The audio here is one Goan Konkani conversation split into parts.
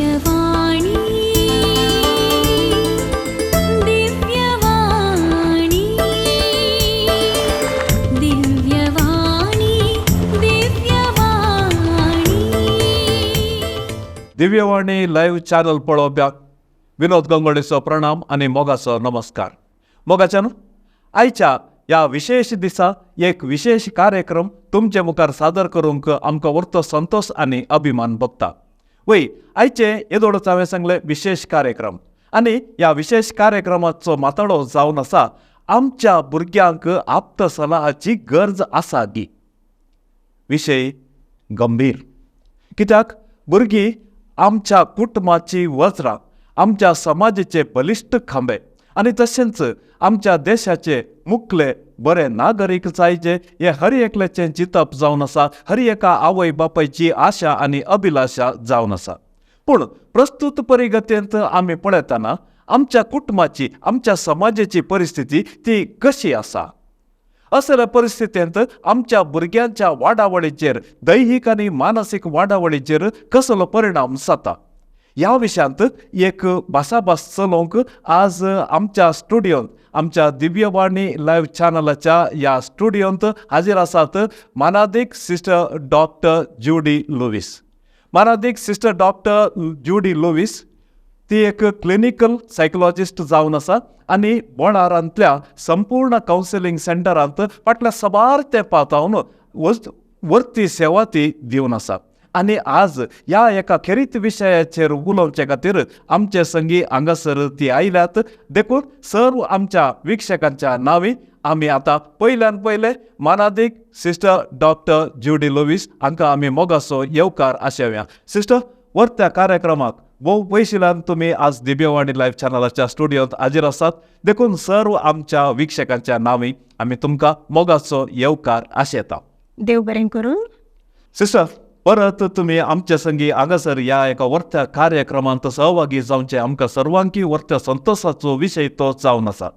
दिव्यवाणी, दिव्यवाणी, दिव्यवाणी, दिव्यवाणी. दिव्यवाणी लायव्ह चॅनल पळोवप्याक विनोद गंगोडेचो प्रणाम आनी मोगाचो नमस्कार. मोगाच्यान आयच्या ह्या विशेश दिसा एक विशेश कार्यक्रम तुमचे मुखार सादर करूंक आमकां व्हडलो संतोश आनी अभिमान भोगता. वय आयचे येदोळच हांवें सांगलें विशेश कार्यक्रम आनी ह्या विशेश कार्यक्रमाचो माथाळो जावन आसा आमच्या भुरग्यांक आप्त सलाहाची गरज आसा गी. विशय गंभीर कित्याक भुरगीं आमच्या कुटुंबाची वज्रां, आमच्या समाजाचे बलिश्ट खांबे आनी तशेंच आमच्या देशाचे मुखले बरे नागरीक जायचे हे हर एकल्याचें चिंतप जावन आसा, हर एका आवय बापायची आशा आनी अभिलाशा जावन आसा. पूण प्रस्तूत परिगतेंत आमी पळयतना आमच्या कुटुंबाची, आमच्या समाजाची परिस्थिती ती कशी आसा, असल्या परिस्थितींत आमच्या भुरग्यांच्या वाडावळीचेर, दैहीक आनी मानसीक वाडावळीचेर कसलो परिणाम जाता ह्या विशयांत एक भासाभास चलोवंक आज आमच्या स्टुडियोंत, आमच्या दिव्यवाणी लायव्ह चॅनलाच्या ह्या स्टुडियोंत हाजीर आसात मानादीक सिस्टर डॉक्टर ज्युडी लुवीस. मानादीक सिस्टर डॉक्टर ज्युडी लुवीस ती एक क्लिनिकल सायकोलॉजिस्ट जावन आसा आनी बोणारांतल्या संपूर्ण कावन्सिलींग सेंटरांत फाटल्या साबार तेंपा जावन वर्ती सेवा ती दिवन आसा आनी आज ह्या एका खेरीत विशयाचेर उलोवचे खातीर आमचे संगी हांगासर ती आयल्यात. देखून सर्व आमच्या विक्षकांच्या नांवी आमी आतां पयल्यान पयले मानादीक सिस्टर डॉक्टर ज्युडी लुवीस हांकां आमी मोगाचो येवकार आशेवया. सिस्टर, वर्त्या कार्यक्रमाक भोव पयशिल्यान तुमी आज दिव्यवाणी लायव्ह चॅनलाच्या स्टुडियोंत हाजीर आसात, देखून सर्व आमच्या विक्षकांच्या नांवी आमी तुमकां मोगाचो येवकार आशेता. देव बरें करूं. सिस्टर, परत तुमी आमच्या संगी हांगासर ह्या एका वर्त्या कार्यक्रमांत सहभागी जावचे आमकां सर्वांकी वर्त्या संतोशाचो विशय तो जावन आसा.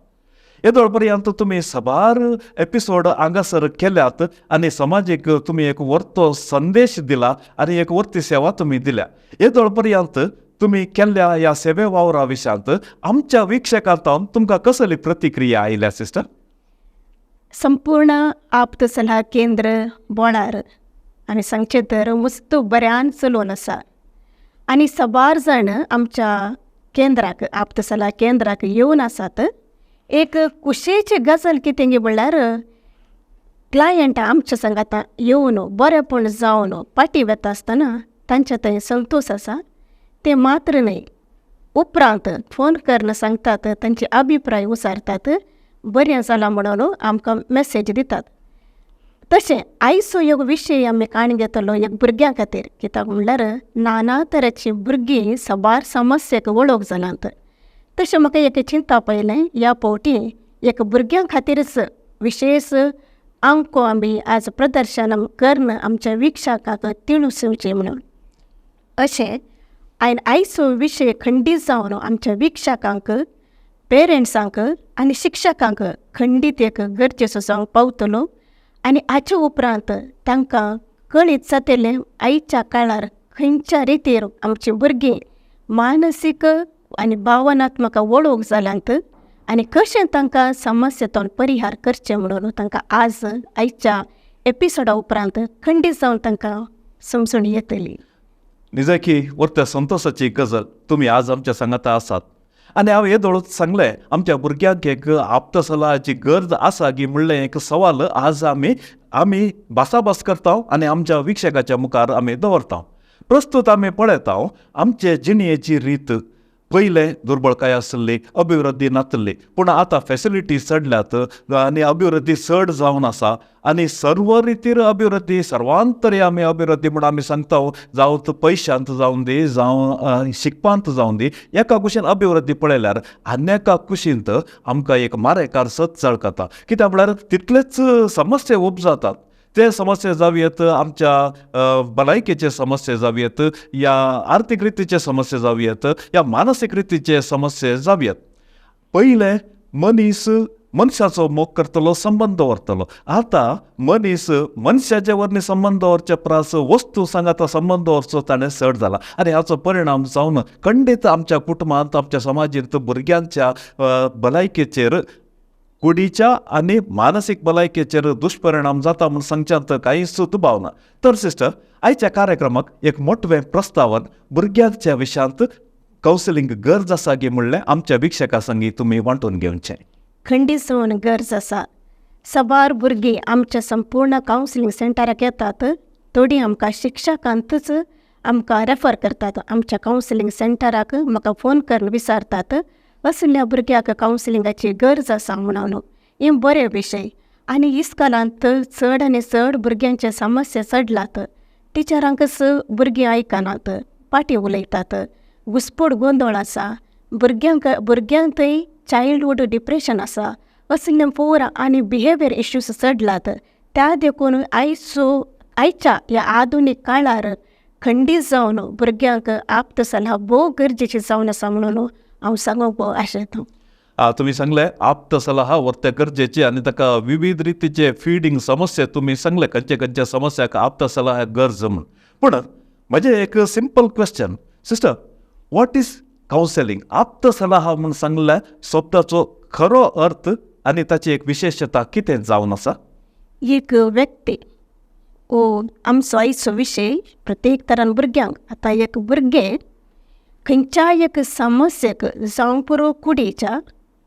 येदोळ पर्यंत तुमी साबार एपिसोड हांगासर केल्यात आनी समाजीक तुमी एक वर्तो संदेश दिला आनी एक वर्ती सेवा तुमी दिल्या. येदोळ पर्यंत तुमी केल्ल्या ह्या सेवे वावरा विशयांत आमच्या विक्षकांत तुमकां कसली प्रतिक्रिया आयल्या सिस्टर? संपूर्ण आप्त सलाह केंद्र बोणार आमी सांगचें तर मुस्त बऱ्यान चलोवन आसा आनी साबार जाण आमच्या केंद्राक, आप्त सलाह केंद्राक येवन आसात. एक कुशेची गजाल कितें म्हणल्यार क्लायंट आमच्या संगाता येवन बरेपण जावन पाटी वेता आसतना तांच्या थंय संतोश आसा. ते मात्र न्हय, उपरांत फोन करून सांगतात, तांचे अभिप्राय उचारतात, बरें जालां म्हणून आमकां मॅसेज दितात. तशें आयचो एक विशय आमी काण घेतलो एक भुरग्यां खातीर, कित्याक म्हणल्यार नाना तरेची भुरगीं साबार समस्येक वळख जालात. तशें म्हाका एक चिंतप आयलें ह्या फावटी एक भुरग्यां खातीरच विशेश आंको आमी आज प्रदर्शन करून आमच्या विक्षकांक तिळसुचें म्हणून. अशें आनी आयचो विशय खंडीत जावन आमच्या विक्षकांक, पेरंट्सांक आनी शिक्षकांक खंडीत एक गरजेचो जावंक पावतलो आनी हाचे उपरांत तांकां कळीत जातलें आयच्या काळार खंयच्या रितीर आमची भुरगीं मानसीक आनी भावनात्मक वळख जाल्यांत आनी कशें तांकां समस्येतून परिहार करचें म्हणून तांकां आज आयच्या एपिसोडा उपरांत खंडीत जावन तांकां समजून येतली. निजाकी वर्त्या संतोशाची गजाल तुमी आज आमच्या सांगाता आसात आनी हांव येदोळच सांगलें आमच्या भुरग्यांक एक आप्त सलाहाची गरज आसा की म्हणलें एक सवाल आज आमी आमी भासाभास करता आनी आमच्या विक्षकाच्या मुखार आमी दवरता. प्रस्तूत आमी पळयता आमचे जिणेची रीत पयलें दुर्बळकाय आसली, अभिवृद्धी नासली, पूण आतां फेसिलिटी चडल्यात आनी अभिवृद्धी चड जावन आसा आनी सर्व रितीर अभिवृद्धी, सर्वांतरी आमी अभिवृद्धी म्हूण आमी सांगता, जावं पयशांत जावन दी, जावं शिकपांत जावन दी, एका कुशीन अभिवृद्धी पळयल्यार आनी एका कुशींत आमकां एक मारेकार सत चळकता. कित्याक म्हळ्यार तितलेच समस्या उपजातात. ते समस्या जावं आमच्या भलायकेचे समस्या जावं या आर्थीक रितीचे समस्या जावं या मानसीक रितीचे समस्या जावं. पयलें मनीस मनशाचो मोग करतलो, संबंद दवरतलो. आतां मनीस मनशाचे वरवीं संबंद दवरचे परस वस्तू सांगाता संबंद दवरचो ताणें चड जाला आनी हाचो परिणाम जावन खंडीत आमच्या कुटुंबांत, आमच्या समाजींत भुरग्यांच्या भलायकेचेर, कुडीच्या आनी मानसीक भलायकेचेर दुश्परिणाम जाता म्हूण सांगच्यांत कांयच दुबाव ना. तर सिस्टर, आयच्या कार्यक्रमाक एक मोटवें प्रस्तावन भुरग्यांच्या विशयांत कावन्सिलींग गरज आसा गी म्हणलें आमच्या वीक्षकां संगी तुमी वांटून घेवचें. खंडीत जावन गरज आसा. साबार भुरगीं आमच्या संपूर्ण कावन्सिलींग सेंटराक येतात. थोडीं आमकां शिक्षकांतूच आमकां रेफर करतात. आमच्या कावन्सिलींग सेंटराक म्हाका फोन करून विचारतात असल्या भुरग्याक कावन्सिलिंगाची गरज आसा म्हणून. हें बरें विशय आनी इस्कोलांत चड आनी चड भुरग्यांचे समस्या चडलात. टिचरांकच भुरगीं आयकनात, फाटीं उलयतात, घुस्पड गोंदळ आसा. भुरग्यांक भुरग्यांकय चायल्डहूड डिप्रेशन आसा. असले पोर आनी बिहेवियर इश्यूज चडलात. त्या देखून आयचो आयच्या ह्या आधुनीक काळार खंडीत जावन भुरग्यांक आप्त सलाह भोव गरजेची जावन आसा म्हणून हांव सांगूंक आशेतां. तुमी सांगलें आप्त सलाह वर्ते गरजेची आनी ताका विविध रितीचे फिडींग समस्या तुमी सांगले खंयचे खंयच्या समस्याक आप्त सलाह गरज म्हूण. पूण म्हजें एक simple question sister, what is counselling? आप्त सलाह म्हूण सांगल्या शब्दाचो खरो अर्थ आनी ताची एक विशेशता कितें जावन आसा? एक व्यक्ती ओ आमचो आयचो विशय प्रत्येक तरान भुरग्यांक आतां एक भुरगें खंयच्याय एक समस्येक जावं पुरो कुडीच्या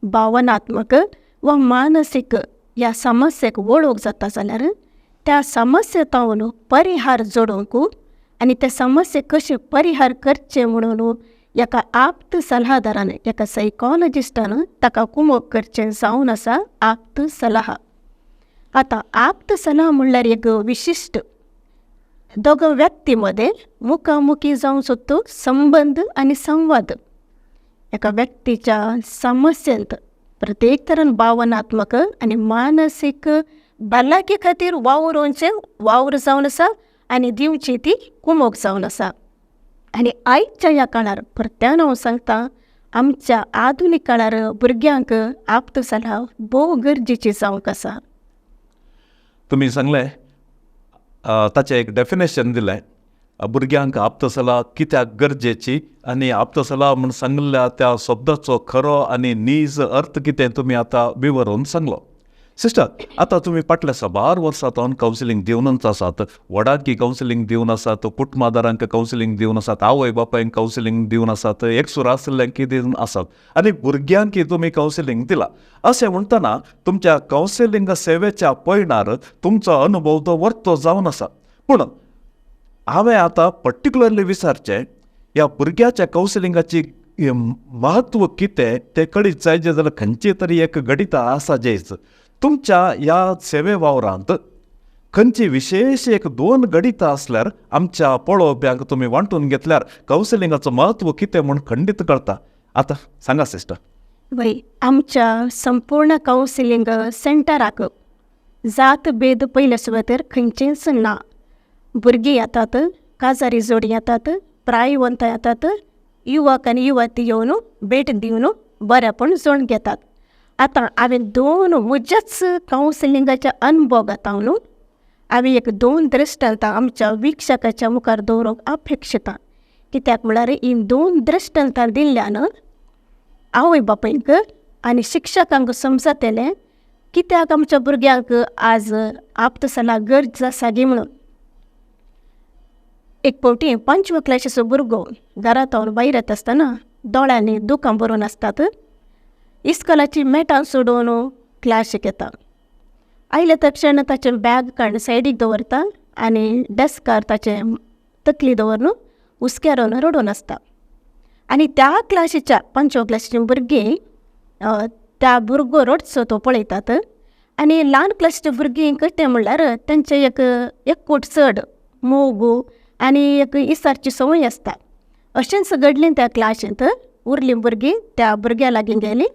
भावनात्मक वा मानसीक ह्या समस्येक वळख जाता जाल्यार त्या समस्ये परिहार जोडूंक आनी त्या समस्येक कशें परिहार करचें म्हणून एका आप्त सलाहदारान, एका सायकोलॉजिस्टान ताका कुमोक करचें जावन आसा आप्त सलाह. आतां आप्त सलाह म्हणल्यार एक विशिश्ट दोगां व्यक्ती मदें मुखामुखी जावचो तो संबंद आनी संवाद. एका व्यक्तीच्या समस्येंत प्रत्येक तरान भावनात्मक आनी मानसीक भलायकी खातीर वावरोवचें वावर जावन आसा आनी दिवची ती कुमोक जावन आसा. आनी आयच्या ह्या काळार परत्यान हांव सांगता आमच्या आधुनीक काळार भुरग्यांक आप्त सलाह भोव गरजेची जावंक आसा. तुमी सांगलें ताचें एक डेफिनेशन दिलें भुरग्यांक आप्त सलाह कित्याक गरजेची आनी आप्त सलाह म्हूण सांगिल्ल्या त्या शब्दाचो खरो आनी नीज अर्थ कितें तुमी आतां विवरून सांगलो. सिस्टर, आतां तुमी फाटल्या साबार वर्सां सावन कावन्सिलींग दिवनच आसात, व्हडांकी कावन्सिलींग दिवन आसात, कुटुंबादारांक कावन्सिलींग दिवन आसात, आवय बापायंक कावन्सिलींग दिवन आसात, एकसूर आशिल्ल्यांक दिवन आसात आनी भुरग्यांकी तुमी कावन्सिलींग दिलां. अशें म्हणटना तुमच्या कावन्सिलींग सेवेच्या पयणार तुमचो अनुभव तो वर्तो जावन आसा. पूण हांवें आतां पर्टिक्युलरली विचारचें ह्या भुरग्याच्या कावन्सिलिंगाची म्हत्व कितें तें कळीत जायजें जाल्यार खंयची तरी एक घडिता आसा जेच तुमच्या ह्या सेवे वावरांत खंयची विशेश एक दोन घडितां आसल्यार आमच्या पळोवप्यांक तुमी वांटून घेतल्यार कावन्सिलिंगाचो म्हत्व कितें म्हूण खंडीत कळटा. आतां सांगा सिस्टर. वय, आमच्या संपूर्ण कावन्सिलींग सेंटराक जात भेद पयले सुवातेर खंयचेंच ना. भुरगीं येतात, काजारी जोडी येतात, प्रायवंत येतात, युवक आनी युवती येवन भेट दिवन बरेपण जोडून घेतात. आतां हांवें दोन म्हज्याच कावन्सिलिंगाच्या अनुभवांत न्हू हांवें एक दोन दृश्टांतां आमच्या वीक्षकाच्या मुखार दवरूंक अपेक्षिता. कित्याक म्हळ्यार हीं दोन दृश्टांतां दिल्ल्यान आवय बापायक आनी शिक्षकांक समजतलें कित्याक आमच्या भुरग्यांक आज आप्त सलाह गरज आसा गी म्हणून. एक फावटी पांचव्या क्लासीचो भुरगो घरांत भायर येता आसतना दोळ्यांनी दुकां भरून आसतात. इस्कोलाची मेटां सोडून क्लासीक येता. आयले तक्षण ताचें बॅग काडून सायडीक दवरता आनी डेस्कार ताचें तकली दवरून हुस्क्यार रडून आसता. आनी त्या क्लासीच्या पांचव्या क्लासीचीं भुरगीं त्या भुरगो रडचो तो पळयतात आनी ल्हान क्लासीच्या भुरगीं कितें म्हणल्यार तेंचे एक एकूट चड मोग आनी एक इसारची संवय आसता. अशेंच घडलें त्या क्लासींत. उरलीं भुरगीं त्या भुरग्या लागीं गेलीं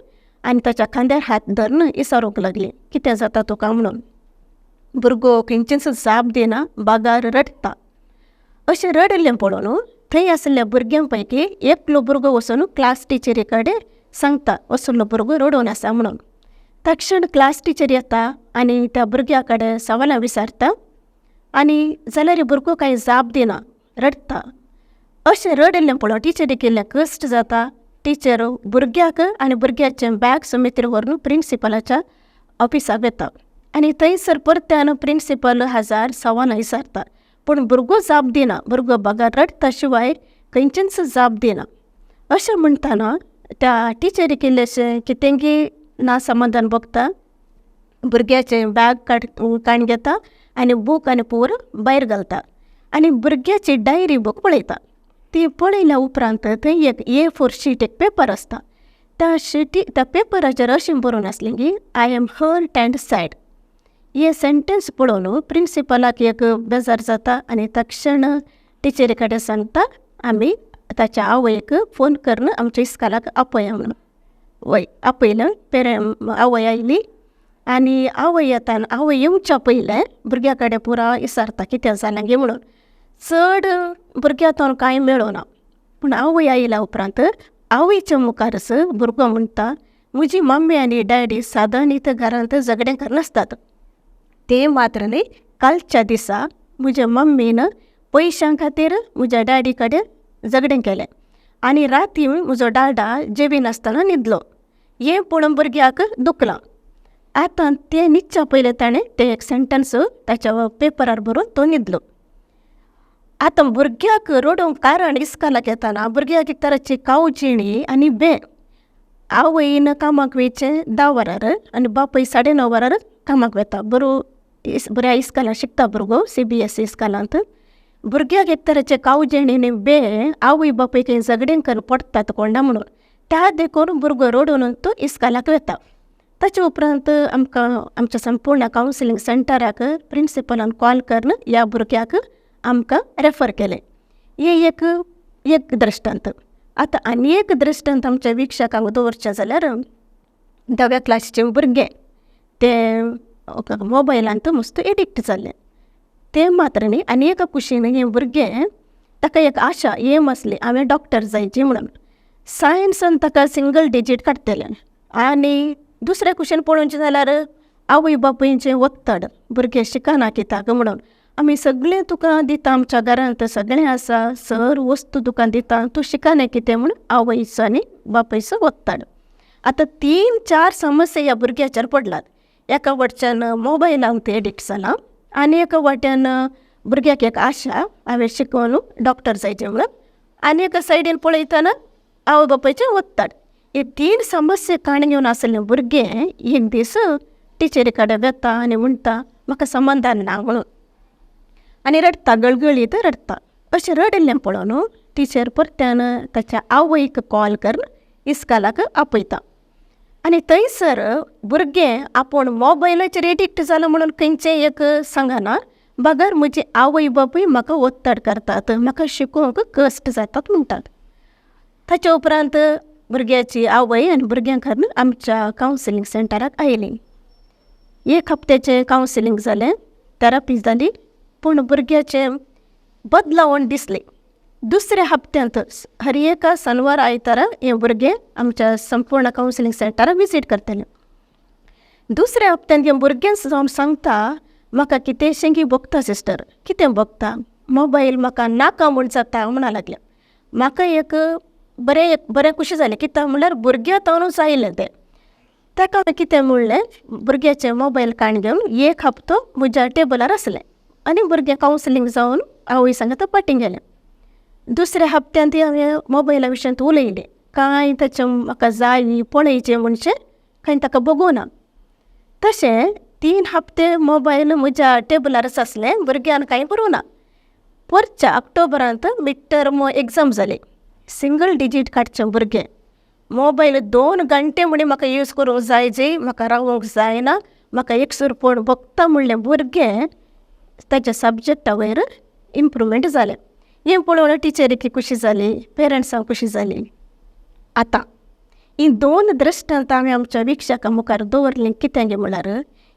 आनी ताच्या खांद्यार हात धरून इसारूंक लागलीं कितें जाता तुका म्हणून. भुरगो खंयचीच जाप दिना, बागार रडटा. अशें रडिल्लें पळोवन थंय आशिल्ल्या भुरग्यां पैकी एकलो भुरगो वचून क्लास टिचरी कडेन सांगता असलो भुरगो रडून आसा म्हणून. तक्षण क्लास टिचर येता आनी त्या भुरग्या कडेन सवालां विचारता आनी जाल्यार भुरगो कांय जाप दिना, रडटा. अशें रडिल्लें पळोवन टिचरीक इल्लें कश्ट जाता. टिचर भुरग्याक आनी भुरग्याचें बॅग समेत व्हरून प्रिंसिपलाच्या ऑफिसाक वता आनी थंयसर परत्यान प्रिंसिपल हजार सवालां विचारता, पूण भुरगो जाप दिना. भुरगो बगर रडटा शिवाय खंयचीच जाप दिना. अशें म्हणटना त्या टिचरीक इल्लेंशें कितेंगी ना समाधान भोगता. भुरग्याचें बॅग काड काडून घेता आनी बूक आनी पुरो भायर घालता आनी भुरग्याची डायरी बूक पळयता. ती पळयल्या उपरांत थंय एक ए4 शीट एक पेपर आसता. त्या शिटी त्या पेपराचेर अशें बरोवन आसलें की I am hurt and sad. हें सेंटेंस पळोवन प्रिंसिपलाक एक बेजार जाता आनी तक्षण टिचरी कडेन सांगता आमी ताच्या आवयक फोन करून आमच्या इस्कोलाक आपया म्हणून. वय आपयलें, पेरे आवय आयली आनी आवय येता आवय येवच्या पयलें भुरग्या कडेन पुरा विचारता कितें जालें गे म्हणून. चड भुरग्या कांय मेळना, पूण आवय आयल्या उपरांत आवयच्या मुखारच भुरगो म्हणटा म्हजी मम्मी आनी डॅडी सादां इथं घरांत झगडें करनासतात, तें मात्र न्ही कालच्या दिसा म्हज्या मम्मीन पयशां खातीर म्हज्या डॅडी कडेन झगडें केलें आनी राती म्हजो डाडा जेविनासतना न्हिदलो. हें पळोवन भुरग्याक दुखलां. आतां तें न्हिदच्या पयलें ताणें तें एक सेंटन्स ताच्या पेपरार बरोवन तो न्हिदलो. आतां भुरग्याक रडोवंक कारण इस्कोलाक येतना भुरग्याक एक तराची कावजेणी आनी बें. आवयन कामाक वयचें 10 वरार आनी बापूय 9:30 वरार कामाक वता. बरो बऱ्या इस्कोलांत शिकता भुरगो, CBSE इस्कोलांत. भुरग्याक एक तरेचे कावजेणी आनी बें आवय बापूय खंय झगडें करून पडटात कोणा म्हणून, त्या देखून भुरगो रडून तो इस्कोलाक वता. ताचे उपरांत आमकां आमच्या संपूर्ण कावन्सिलींग सेंटराक प्रिंसिपलान कॉल करून ह्या भुरग्याक आमकां रेफर केलें. हें एक एक दृश्टांत. आतां आनी एक दृश्टांत आमच्या वीक्षकांक दवरचें जाल्यार 10व्या क्लासीचें भुरगें तें मोबायलांत मस्त एडिक्ट जाल्लें. तें मात्र न्ही आनी एका कुशीन हें भुरगें ताका एक आशा एम आसली हांवें डॉक्टर जायची म्हणून. सायन्सान ताका सिंगल डिजीट काडटलें आनी दुसऱ्या कुशीन पळोवचें जाल्यार आवय बापूयचें ओत्तड भुरगें शिकना कित्याक म्हणून. आमी सगळें तुका दिता, आमच्या घरांत सगळें आसा, सर वस्तू तुका दिता, तूं शिकना कितें म्हूण आवयचो आनी बापायचो ओत्तड. आतां 3-4 समस्या ह्या भुरग्याचेर पडलात. एका वटच्यान मोबायलांक एडिक्ट जालां आनी एका वाट्यान भुरग्याक एक आशा हांवें शिकोवन डॉक्टर जायचें म्हणून, आनी एका सायडीन पळयतना आवय बापायचें ओत्तड. हे 3 समस्या काण घेवन आसलें भुरगें एक दीस टिचरी कडेन वता आनी म्हणटा म्हाका समाधान ना म्हणून आनी रडटा, गळगळीत रडटा. अशें रडिल्लें पळोवन टिचर परत्यान ताच्या आवयक कॉल करून इस्कोलाक आपयता आनी थंयसर भुरगें आपूण मोबायलाचेर एडिक्ट जालां म्हणून खंयचें एक सांगना, बगर म्हजी आवय बापूय म्हाका ओत्तड करतात, म्हाका शिकोवंक कश्ट जातात म्हणटात. ताच्या उपरांत भुरग्याची आवय आनी भुरग्यांक आमच्या कावन्सिलींग सेंटराक आयलीं. एक हप्त्याचें कावन्सिलींग जालें, थेरपी जाली, पूण भुरग्याचें बदलावण दिसलें. दुसऱ्या हप्त्यांत हर एका शनवार आयतारा हें भुरगें आमच्या संपूर्ण कावन्सिलींग सेंटराक विजीट करतलें. दुसऱ्या हप्त्यांत हें भुरगेंच जावन सांगता म्हाका कितेंशें की भोगता सिस्टर. कितें भोगता? मोबायल म्हाका नाका म्हूण जाता म्हणा लागलें. म्हाका एक बरें एक बरें खुशी जालें, कित्याक म्हणल्यार भुरग्या तावनूच आयलें तें. ताका हांवें कितें म्हणलें, भुरग्याचें मोबायल काण घेवन एक हप्तो म्हज्या टेबलार आसलें आनी भुरगें कावन्सिलींग जावन आवय सांगता पाटी गेलें. दुसऱ्या हप्त्यांत हांवें मोबायला विशयांत उलयलें, कांय ताचें म्हाका जाय पळयचें म्हणचें कांय ताका भोगूना. तशें 3 हप्ते मोबायल म्हज्या टेबलारच आसलें, भुरग्यान कांय बरोवना. परच्या ऑक्टोबरांत मिड टर्म एग्जाम जाली. सिंगल डिजीट काडचें भुरगें मोबायल 2 घंटे म्हणी म्हाका यूज करूंक जाय जी, म्हाका रावूंक जायना, म्हाका एकसुरपण भोगता म्हणलें भुरगें ताच्या सब्जॅक्टा वयर इम्प्रुवमेंट जालें. हें पळोवन टिचरीक खुशी जाली, पेरंट्सांक खुशी जाली. आतां हीं 2 दृश्टांत हांवें आमच्या वीक्षकां मुखार दवरलीं कित्याक म्हणल्यार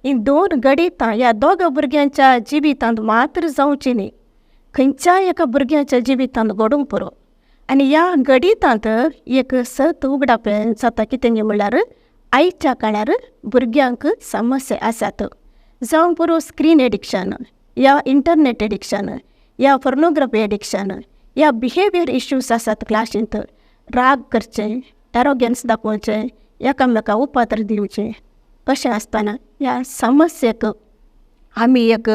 हीं 2 घडितां ह्या दोगां भुरग्यांच्या जिवितांत मात्र जावचीं न्ही, खंयच्याय एका भुरग्याच्या जिवितांत घडूंक पुरो. आनी ह्या घडितांत एक सत उगडाप जाता कितें म्हणल्यार आयच्या काळार भुरग्यांक समस्या आसात, जावं पुरो स्क्रीन एडिक्शन या इंटरनेट एडिक्शन या पोर्नोग्राफी एडिक्शन या बिहेवियर इश्यूज आसात. क्लासींत राग करचें, एरोगन्स दाखोवचें, एकामेका उपात्र दिवचें. अशें आसतना ह्या समस्येक आमी एक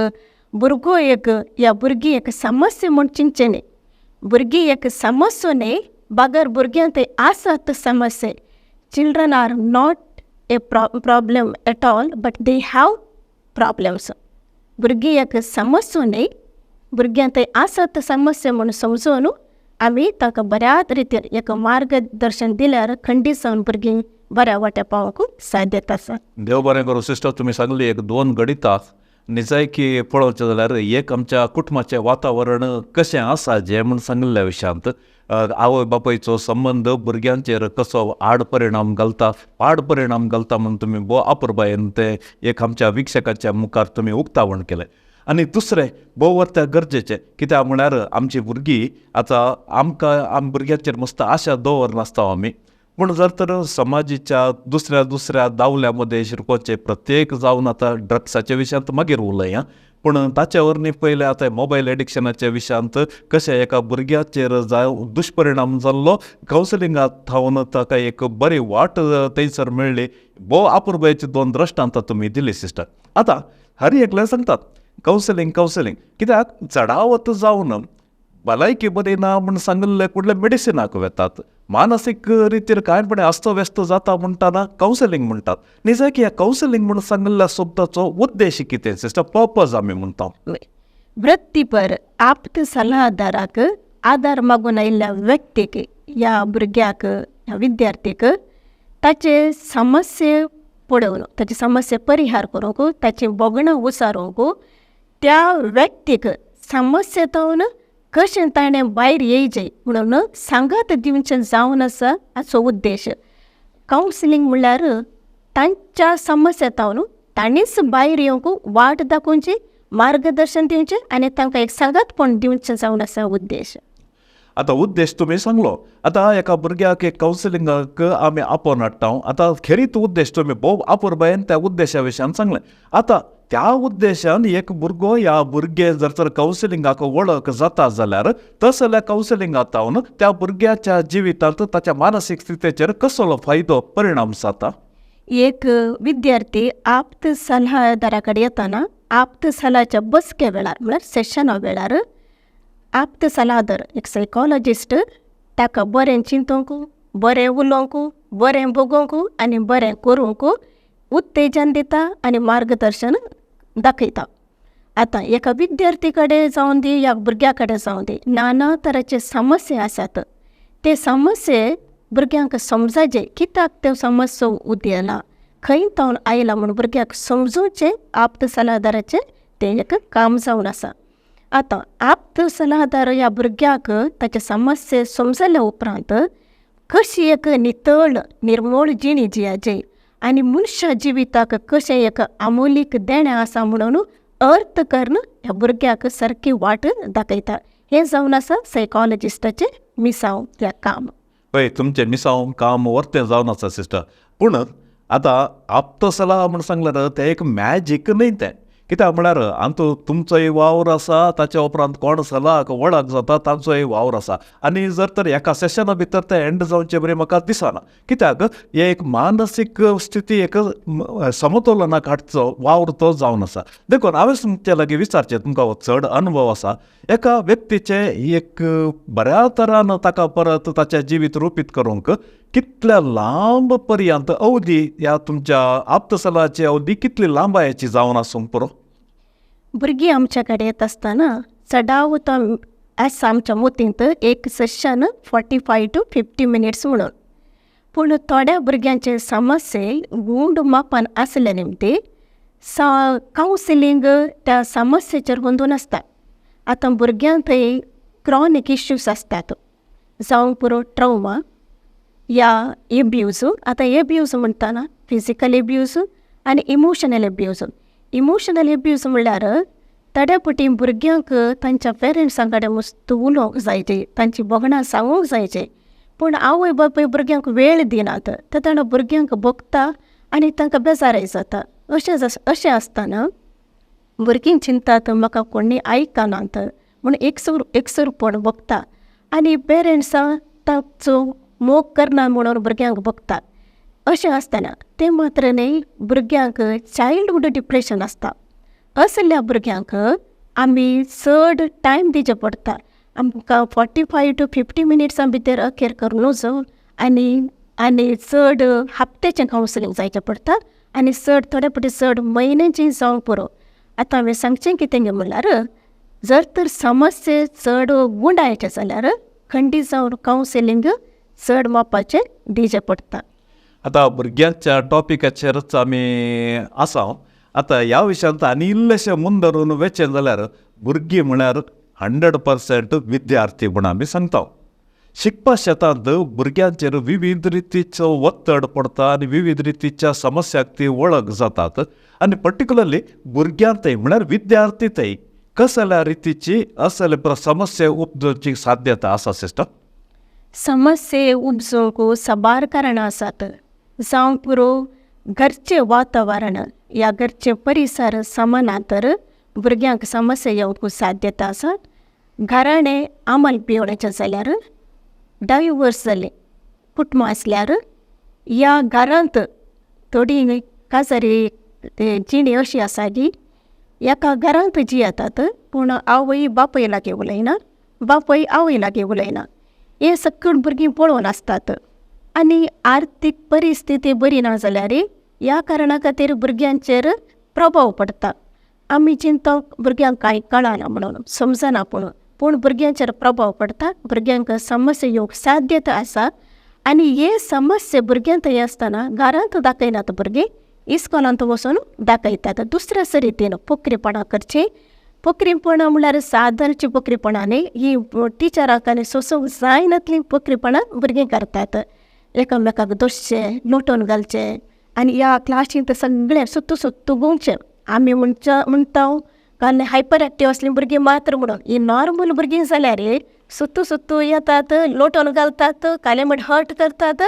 भुरगो एक या भुरगीं एक समस्या म्हूण चिंतचें न्ही. भुरगीं एक समस्या न्ही, बगर भुरग्यां थंय आसात समस्या. Children are not a problem at all, but they have problems. भुरगीं एक समस्या न्ही, भुरग्यां थंय आसात समस्या म्हूण समजून आमी तांकां बऱ्याच रितीन एक मार्गदर्शन दिल्यार खंडीत जावन भुरगीं बऱ्या वाट्या पावोवंक साध्यता आसा. देव बरें करूं सिस्टर, तुमी सांगली एक दोन गणितां निजायकी पळोवचें जाल्यार एक आमच्या कुटुंबाचें वातावरण कशें आसा जें म्हूण सांगिल्ल्या विशयांत आवय बापायचो संबंद भुरग्यांचेर कसो आड परिणाम घालता, पाड परिणाम घालता म्हूण तुमी भोव अपुरबायेन तें एक आमच्या विक्षकाच्या मुखार तुमी उक्तावण केलें. आनी दुसरें भोव वर्त्या गरजेचें, कित्याक म्हळ्यार आमची भुरगीं आतां आमकां आम भुरग्यांचेर मस्त आशा दवरनासता आमी, पूण जर तर समाजीच्या दुसऱ्या दुसऱ्या दावल्या मदें शिरकोवचें प्रत्येक जावन आतां ड्रग्साच्या विशयांत मागीर उलया, पूण ताचे वरवीं पयलें आतां मोबायल एडिक्शनाच्या विशयांत कशें एका भुरग्याचेर जावं दुश्परिणाम जाल्लो कावन्सिलिंगाक थावन ताका एक बरी वाट थंयसर मेळ्ळी. भोव अपुरबायेची दोन दृश्टांतां तुमी दिली सिस्टर. आतां हर एकल्या सांगतात कावन्सिलींग कावन्सिलींग, कित्याक चडावत जावन भलायकी बरी ना म्हूण सांगिल्ले कुडले मेडिसिनाक वेतात, मानसीक रितीर कांयपणी अस्तव्यस्त जाता म्हणटाना कावन्सिलींग म्हणटात. निजायकी ह्या कावन्सिलींग म्हूण सांगिल्ल्या शब्दाचो उद्देश कितें सिस्टर, पर्पज आमी म्हणटा? वृत्तीपर आप्त सल्लादाराक आदार मागून आयिल्ल्या व्यक्तीक या भुरग्याक ह्या विद्यार्थीक ताचे समस्ये पळोवन ताची समस्या परिहार करूंक, ताची भोगणां उसारूंक, त्या व्यक्तीक समस्येंतून कशें ताणें भायर येयचें म्हणून सांगात दिवचें जावन आसा हाचो उद्देश. कावन्सिलींग म्हणल्यार तांच्या समस्येंतून तांणीच भायर येवंक वाट दाखोवची, मार्गदर्शन दिवचें आनी तांकां एक सांगातपण दिवचें जावन आसा उद्देश. आतां उद्देश तुमी सांगलो, आतां एका भुरग्याक एक कावन्सिलिंगाक आमी आपोवन हाडटा, आतां खेरीत उद्देश तुमी भोव अपुरबायेन त्या उद्देशा विशयान सांगलें. आतां त्या उद्देशान एक भुरगो या भुरगें जर तर कावन्सिलिंगाक वळख जाता जाल्यार तसल्या कावन्सिलिंगाक जावन त्या भुरग्याच्या जिवितांत ताच्या मानसीक स्थितीचेर कसलो फायदो परिणाम जाता? एक विद्यार्थी आप्त सल्लादारा कडेन येताना आप्त सल्लाच्या बसके वेळार म्हळ्यार सेशना वेळार आप्त सल्लादार एक सायकोलॉजिस्ट ताका बरें चिंतूंक, बरें उलोवंक, बरें भोगोवंक आनी बरें करूंक उत्तेजन दिता आनी मार्गदर्शन दाखयता. आतां एका विद्यार्थी कडेन जावं दी या भुरग्या कडेन जावं दी, नाना तराचे समस्या आसात. ते समस्ये भुरग्यांक समजायचे कित्याक त्यो समस्या उदेला, खंय तावन आयला म्हूण भुरग्याक समजूचें आप्त सल्लादाराचें तें एक काम जावन आसा. आतां आप्त सल्लादार ह्या भुरग्याक ताचे समस्ये समजल्या उपरांत कशी एक नितळ निर्मळ जिणी जियाची आनी मनशा जिविताक कशें एक अमोलीक देणें आसा म्हणून अर्थ करून ह्या भुरग्याक सारकी वाट दाखयता. हें जावन आसा सायकोलॉजिस्टाचें मिसांव या काम. पळय तुमचें मिसांव काम वर्तें जावन आसा सिस्टर, पूण आतां आप्त सलाह म्हूण सांगल्यार तें एक मॅजीक न्हय तें, कित्याक म्हळ्यार आमचो तुमचोय वावर आसा, ताच्या उपरांत कोण सलाक वळख जाता तांचोय वावर आसा, आनी जर तर एका सेशना भितर तें एंड जावचें बरें म्हाका दिसना, कित्याक हे एक मानसीक स्थिती एक समतोलनाक हाडचो वावर तो जावन आसा. देखून हांवें तुमचे लागीं विचारचें, तुमकां चड अनुभव आसा, एका व्यक्तीचें एक बऱ्या तरान ताका परत ताचें जिवीत रुपीत करूंक कितल्या लांब पर्यंत अवधी ह्या तुमच्या आप्तसलाची अवधी कितली लांबायेची जावन आसूंक पुरो? भुरगीं आमच्या कडेन येता आसतना चडावत आसा आमच्या मतींत एक सेशन 45 to 50 minutes म्हणून, पूण थोड्या भुरग्यांचे समस्ये गूंड मापान आसले निमती कावन्सिलींग त्या समस्येचेर गोंदून आसता. आतां भुरग्यांक थंय क्रॉनीक इश्यूज आसतात, जावं पुरो ट्रावमा या एब्यूज. आतां एब्यूज म्हणटाना फिजिकल एब्यूज आनी इमोशनल एब्यूज. इमोशनल एब्यूज म्हणल्यार थोड्या फावटी भुरग्यांक तांच्या पेरंट्सां कडेन मस्त उलोवंक जायचे, तांची भोगणां सांगूंक जायचे, पूण आवय बापूय भुरग्यांक वेळ दिनात. ते तेन्ना भुरग्यांक भोगता आनी तांकां बेजारय जाता. अशें अशें आसतना भुरगीं चिंतात म्हाका कोणी आयकनात म्हूण एकसूर एकसूरपण भोगता आनी पेरंट्सां तांचो मोग करना म्हणून भुरग्यांक भोगता. अशें आसतना तें मात्र न्हय, भुरग्यांक चायल्डहूड डिप्रेशन आसता. असल्या भुरग्यांक आमी चड टायम दिवचें पडटा. आमकां 45 टू 50 मिनिट्सां भितर अखेर करूं नजो आनी आनी चड हप्त्याचें कावन्सिलींग जायचें पडटा आनी चड थोडे फावटी चड म्हयन्याचें जावंक पुरो. आतां हांवें सांगचें कितें गे म्हणल्यार जर तर समस्या चड गुंडायचें जाल्यार खंडीत जावन कावन्सिलींग चड मापाचें दिवचें पडटा. आतां भुरग्यांच्या टॉपिकाचेरच आमी आसा. आतां ह्या विशयांत आनी इल्लेशें मुंदरून वचें जाल्यार भुरगीं म्हळ्यार 100% विद्यार्थी म्हूण आमी सांगता. शिकपा शेतांत भुरग्यांचेर विविध रितीचो ಒತ್ತಡ पडटा आनी विविध रितीच्या समस्याक ती वळख जातात आनी पर्टिक्युलरली भुरग्यां थंय म्हळ्यार विद्यार्थी थंय कसल्या रितीची असले समस्या उपजोवची साध्यता आसा सिस्टर? समस्ये उपजोवंक साबार कारणां आसात. जावं पुरो घरचें वातावरण या घरचें परिसर समा तर भुरग्यांक समस्या येवंक साध्यता आसा. घराणें आमल पिवण्याचें जाल्यार डायवर्स जालें कुटुंबां आसल्यार ह्या घरांत थोडीं काजारी जिणी अशी आसा की एका घरांत जियेतात पूण आवय बापूय लागीं उलयना, बापूय आवय लागीं उलयना. हें सगळीं भुरगीं पळोवन आसतात आनी आर्थीक परिस्थिती बरी ना जाल्यार ह्या कारणा खातीर भुरग्यांचेर प्रभाव पडटा. आमी चिंतता भुरग्यांक कांय कळना म्हणून, समजना म्हणून, पूण भुरग्यांचेर प्रभाव पडटा. भुरग्यांक समस्या येवंक साध्यता आसा आनी हे समस्या भुरग्यांक थंय आसतना घरांत दाखयनात भुरगीं, इस्कोलांत वचून दाखयतात. दुसऱ्या रितीन पोकरीपणां करचीं. पोकरीपणां म्हणल्यार सादारणचीं पोकरीपणां न्हय, हीं टिचरांक आनी सोंसूंक जायनातलीं पोकरीपणां भुरगीं करतात. एकामेकाक धोशचें, लोटून घालचें आनी ह्या क्लासींत सगळें सुत्तू सुत्तू घुंवचें. आमी म्हणच्या म्हणटा कारण हायपर एक्टीव आसलीं भुरगीं मात्र म्हणून, हीं नॉर्मल भुरगीं जाल्यार सुत्तू सुत्तू येतात, लोटून घालतात, कालेमट हर्ट करतात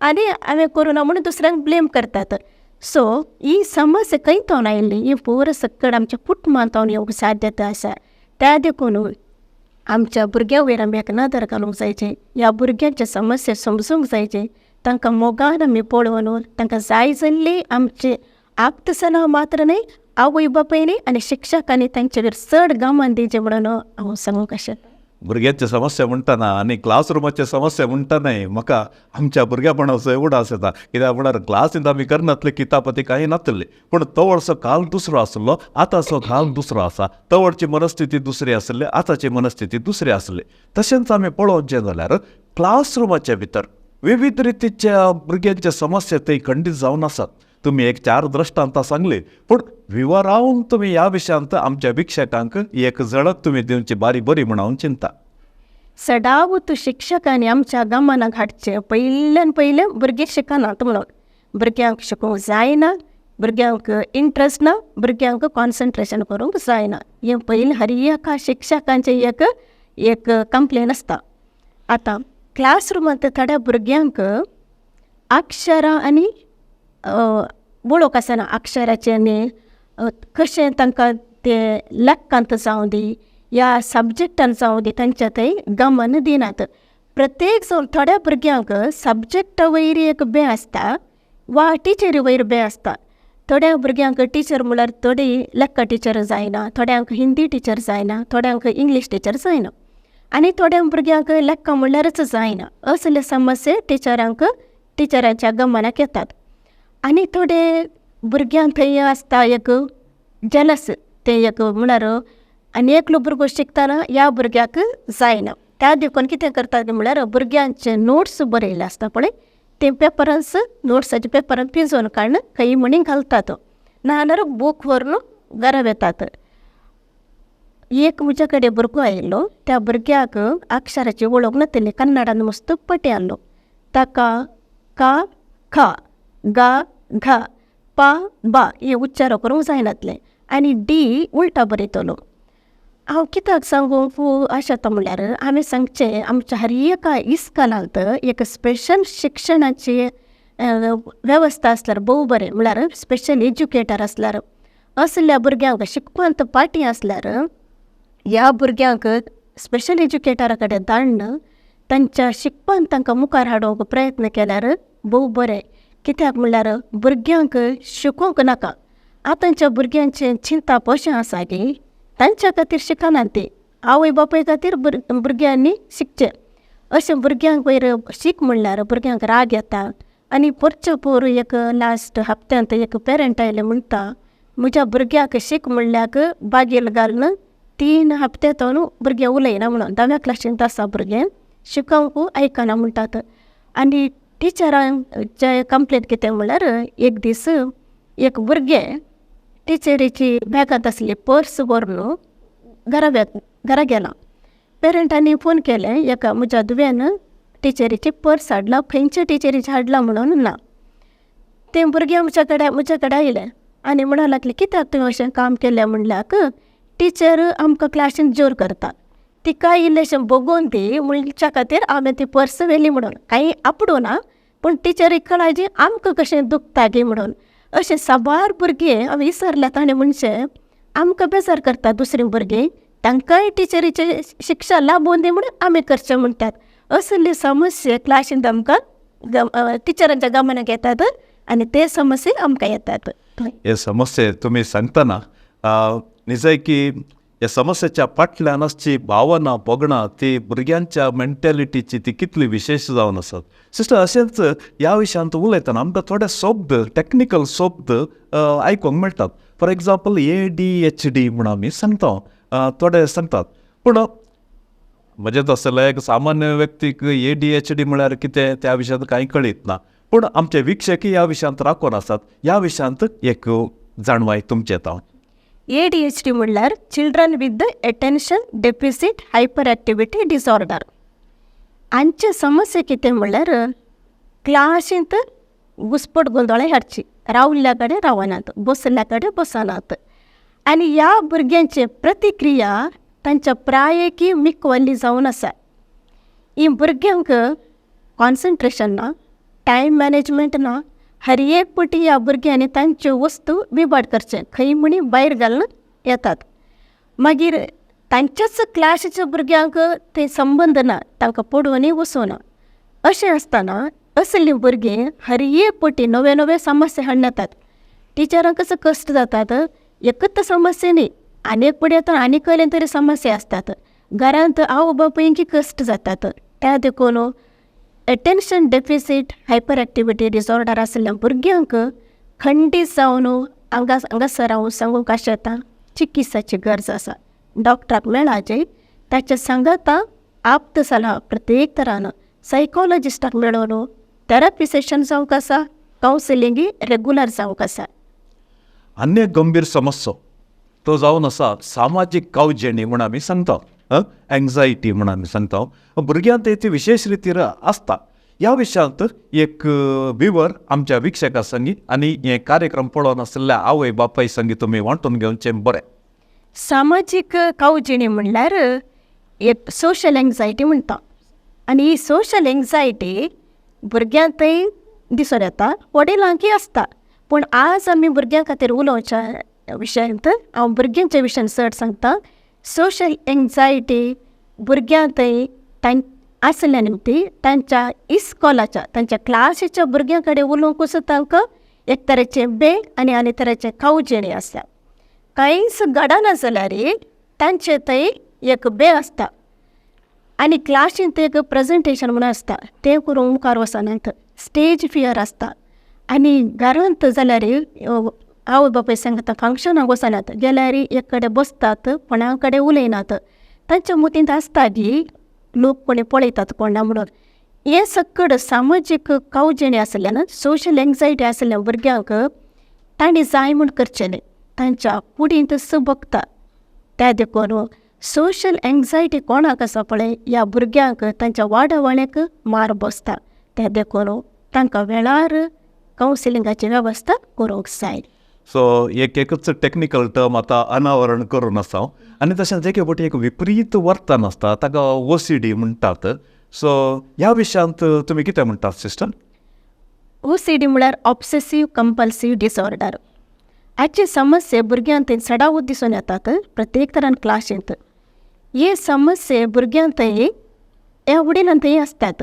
आनी हांवें करूं ना म्हणून दुसऱ्यांक ब्लेम करतात. सो ही समस्या खंय थावन आयिल्ली, ही पुरो सकयल आमच्या कुटुंबांत थावन येवंक साध्यता आसा. त्या देखून आमच्या भुरग्यां वयर आमी एक नदर घालूंक जायची, ह्या भुरग्यांचे समस्या समजूंक जायची, तांकां मोगान आमी पळोवन तांकां जाय जाल्ली आमची आप्तसना मात्र न्हय, आवय बापायनी आनी शिक्षकांनी तांचेर चड गमन दिवचें म्हणून हांव सांगूंक अशें. भुरग्यांची समस्या म्हणटना आनी क्लासरुमाची समस्या म्हणटनाय म्हाका आमच्या भुरग्यापणाचो उडास येता. कित्याक म्हळ्यार क्लासींत आमी करनातले किताबां ती कांय नातली, पूण तवळचो काल दुसरो आसलो, आतांचो काल दुसरो आसा. तवळची मनस्थिती दुसरी आसली, आतांची मनस्थिती दुसरी आसली. तशेंच आमी पळोवचें जाल्यार क्लासरुमाच्या भितर विविध रितीच्या भुरग्यांच्या समस्या थंय खंडीत जावन आसात. तुमी एक चार दृश्टांतां सांगली, पूण विवरावन तुमी ह्या विशयांत आमच्या विक्षकांक एक झळक तुमी दिवची बारी बरी म्हूण हांव चिंता. सदांच शिक्षकांनी आमच्या गमनाक हाडचें पयल्यान पयलें भुरगीं शिकनात म्हणून, भुरग्यांक शिकूंक जायना, भुरग्यांक इंट्रस्ट ना, भुरग्यांक कॉन्सन्ट्रेशन करूंक जायना. हें पयलें हर एका शिक्षकांचें एक एक कंप्लेन आसता. आतां क्लासरुमांत थोड्या भुरग्यांक अक्षरां आनी वळख आसना, अक्षराचें आनी कशें तांकां तें लेखांत जावं दी ह्या सब्जॅक्टान जावं दी तांच्या थंय गमन दिनात. प्रत्येक जावन थोड्या भुरग्यांक सब्जॅक्टा वयर एक बें आसता वा टिचरी वयर बें आसता. थोड्या भुरग्यांक टिचर म्हणल्यार थोडीं लेखा टिचर जायना, थोड्यांक हिंदी टिचर जायना, थोड्यांक इंग्लीश टिचर जायना आनी थोड्या भुरग्यांक लेखा म्हणल्यारच जायना. असले समस्या टिचरांक टिचरांच्या गमनाक येतात. आनी थोडे भुरग्यांक थंय आसता एक जेलस, तें एक म्हळ्यार आनी एकलो भुरगो शिकतना ह्या भुरग्याक जायना. त्या देखून कितें करतात म्हळ्यार भुरग्यांचे नोट्स बरयल्ले आसता पळय ते पेपरांच नोट्साचे पेपरान पिंजोवन काडून खंय म्हणी घालतात, नाजाल्यार बूक व्हरून घरा वेतात. एक म्हज्या कडेन भुरगो आयिल्लो, त्या भुरग्याक अक्षराची वळख नातिल्ली, कन्नडान मस्त पटी आहलो. ताका का ख ग घ प ब हे उच्चार करूंक जायनातले आनी डी उल्टा बरयतलो. हांव कित्याक सांगूंक आशेता म्हणल्यार हांवें सांगचें आमच्या हर एका इस्कोलांत एक स्पेशल शिक्षणाची वेवस्था आसल्यार भोव बरें, म्हळ्यार स्पेशल एज्युकेटर आसल्यार असल्या भुरग्यांक शिकपांत फाटीं आसल्यार ह्या भुरग्यांक स्पेशल एज्युकेटरा कडेन धाडून तांच्या शिकपान तांकां मुखार हाडूंक प्रयत्न केल्यार भोव बरें. कित्याक म्हणल्यार भुरग्यांक शिकोवंक नाका, आतांच्या भुरग्यांचें चिंतप अशें आसा की तांच्या खातीर शिकनात ती, आवय बापूय खातीर भुरग्यांनी शिकचें. अशें भुरग्यांक वयर शीक म्हणल्यार भुरग्यांक राग येता. आनी पोरचे पोर एक लास्ट हप्त्यांत एक पेरंट आयले म्हणटा, म्हज्या भुरग्याक शीक म्हणल्याक बागेल घालून 3 हप्ते तो भुरगें उलयना म्हणून, 10व्या क्लासींत आसा भुरगें, शिकोवंक आयकना म्हणटात. आनी टिचरांचे कंप्लेन कितें म्हणल्यार एक दीस एक भुरगें टिचरीची बॅगांत आसली पर्स व्हरून घरा गेलां. पेरंटांनी फोन केलें एका म्हज्या धुवेन टिचरीची पर्स हाडला, खंयचे टिचरीचे हाडला म्हणून ना. तें भुरगें म्हज्या कडेन आयलें आनी म्हणूंक लागलें कित्याक तुवें अशें काम केलें म्हणल्याक टिचर आमकां क्लासीन जोर करता, तिका इल्लेशें बगोवन दी म्हणच्या खातीर हांवें ती पर्स व्हेली म्हणून. कांय आपडूं ना पूण टिचरीक कळाजी आमकां कशें दुखता गी म्हणून. अशें साबार भुरगीं हांवें विसरल्या ताणें म्हणचें आमकां बेजार करता दुसरीं भुरगीं, तांकांय टिचरीचे शिक्षा लाबून दी म्हणून आमी करचें म्हणटात. असली समस्या क्लासींत आमकां टिचरांच्या गमनाक येतात आनी ते समस्ये आमकां येतात. हे समस्ये तुमी सांगतना निजय की ह्या समस्येच्या फाटल्यान आसची भावना भोगणां ती भुरग्यांच्या मेंटेलिटीची ती कितली विशेश जावन आसत. सिस्टर, अशेंच ह्या विशयांत उलयतना आमकां थोडे शब्द, टॅक्निकल शब्द आयकूंक मेळटात. फॉर एग्जाम्पल ADHD म्हूण आमी सांगता, थोडे सांगतात, पूण म्हजें तसलें एक सामान्य व्यक्तीक ADHD म्हळ्यार कितें त्या विशयांत कांय कळीत ना, पूण आमचे विक्षक ह्या विशयांत राखून आसात. ह्या विशयांत एक जाणवाय तुमचें हांव. ADHD म्हणल्यार children with attention deficit hyper activity disorder. हांचे समस्या कितें म्हणल्यार क्लासींत घुसपट गोंदळां हाडची, रावल्ल्या कडेन रावनात, बसल्या कडेन बसनात आनी ह्या भुरग्यांची प्रतिक्रिया तांच्या प्रायेकी मिकवल्ली जावन आसा. ही भुरग्यांक कॉन्सन्ट्रेशन ना, टायम मॅनेजमेंट ना, हर एक पटी ह्या भुरग्यांनी तांच्यो वस्तू विभाट करचें, खंय म्हणी भायर घालून येतात. मागीर तांच्याच क्लासीच्या भुरग्यांक ते संबंद ना, तांकां पडोवनय वचना. अशें आसतना असलीं भुरगीं हर एक पटी नवे नवे समस्या हाडून येतात. टिचरांकच कश्ट जातात, एकच समस्या न्ही, आनी एक पटी येता आनी कसले तरी समस्या आसतात. घरांत आवय बापूयांकी कश्ट जातात. त्या देखून attention deficit hyper activity disorder आशिल्ल्या भुरग्यांक खंडीत जावन हांगासर हांव सांगूंक आशेता चिकित्साची गरज आसा. डॉक्टराक मेळाचे, ताच्या सांगाता आप्त सलाह प्रत्येक तरान सायकोलॉजिस्टाक मेळोवन थेरपी सेशन जावंक आसा, कावन्सिलिंगय रेगुलर जावंक आसा. आनी एक गंभीर समस्या तो जावन आसा सामाजीक कावजेणी म्हूण आमी सांगता, एंग्जायटी म्हूण आमी सांगता, भुरग्यांत ती विशेश रितीर आसता. ह्या विशयांत एक विवर आमच्या विक्षका संगी आनी हे कार्यक्रम पळोवन आशिल्ल्या आवय बापाय संगी तुमी वांटून घेवचें बरें. सामाजीक कावजेणी म्हणल्यार एक सोशल एंग्जायटी म्हणटा आनी ही सोशल एंग्जायटी भुरग्यांतय दिसून येता, वडिलांकय आसता. पूण आज आमी भुरग्यां खातीर उलोवच्या विशयांत हांव भुरग्यांच्या विशयान चड सांगता. सोशल एंग्जायटी भुरग्यांतय आसल्या निमती तांच्या इस्कॉलाच्या तांच्या क्लासीच्या भुरग्यां कडेन उलोवंकूच तांकां एक तरेचें बे आनी आनी तरेचें कावजेणी आसता. कांयच घडना जाल्यार तांचे थंय एक बे आसता आनी क्लासींत एक प्रेजेंटेशन म्हणून आसता, तें करूंक मुखार वचनात, स्टेज फियर आसता. आनी घरांत जाल्यार आवय बापूय सांगता फंक्शनाक वचनात, गेल्यार एक कडेन बसतात, कोणा कडेन उलयनात, तांच्या मतींत आसता की लोक कोणी पळयतात कोणा म्हणून. हें सकड सामाजीक कावजेणी आशिल्ल्यान सोशल एंग्जायटी आशिल्ल्या भुरग्यांक तांणी जाय म्हूण करचें न्ही, तांच्या कुडींत भोगता. त्या देखून सोशल एंग्जायटी कोणाक आसा पळय ह्या भुरग्यांक तांच्या वाडावळीक मार बसता. त्या देखून तांकां वेळार कावन्सिलिंगाची वेवस्था करूंक जाय. सो एक एकच टॅक्निकल टर्म आतां अनावरण करून आसा हांव. आनी तशेंच एके फावटी एक विपरीत वर्तन आसता ताका OCD म्हणटात. सो ह्या विशयांत तुमी कितें म्हणटात सिस्टर? ओसीडी म्हळ्यार ऑब्सेसीव कंपल्सीव डिसऑर्डर. हाची समस्या भुरग्यांक थंय चडावत दिसून येतात प्रत्येक तरान क्लासींत. हे समस्ये भुरग्यांक थंय ह्या वडिलां थंय आसतात.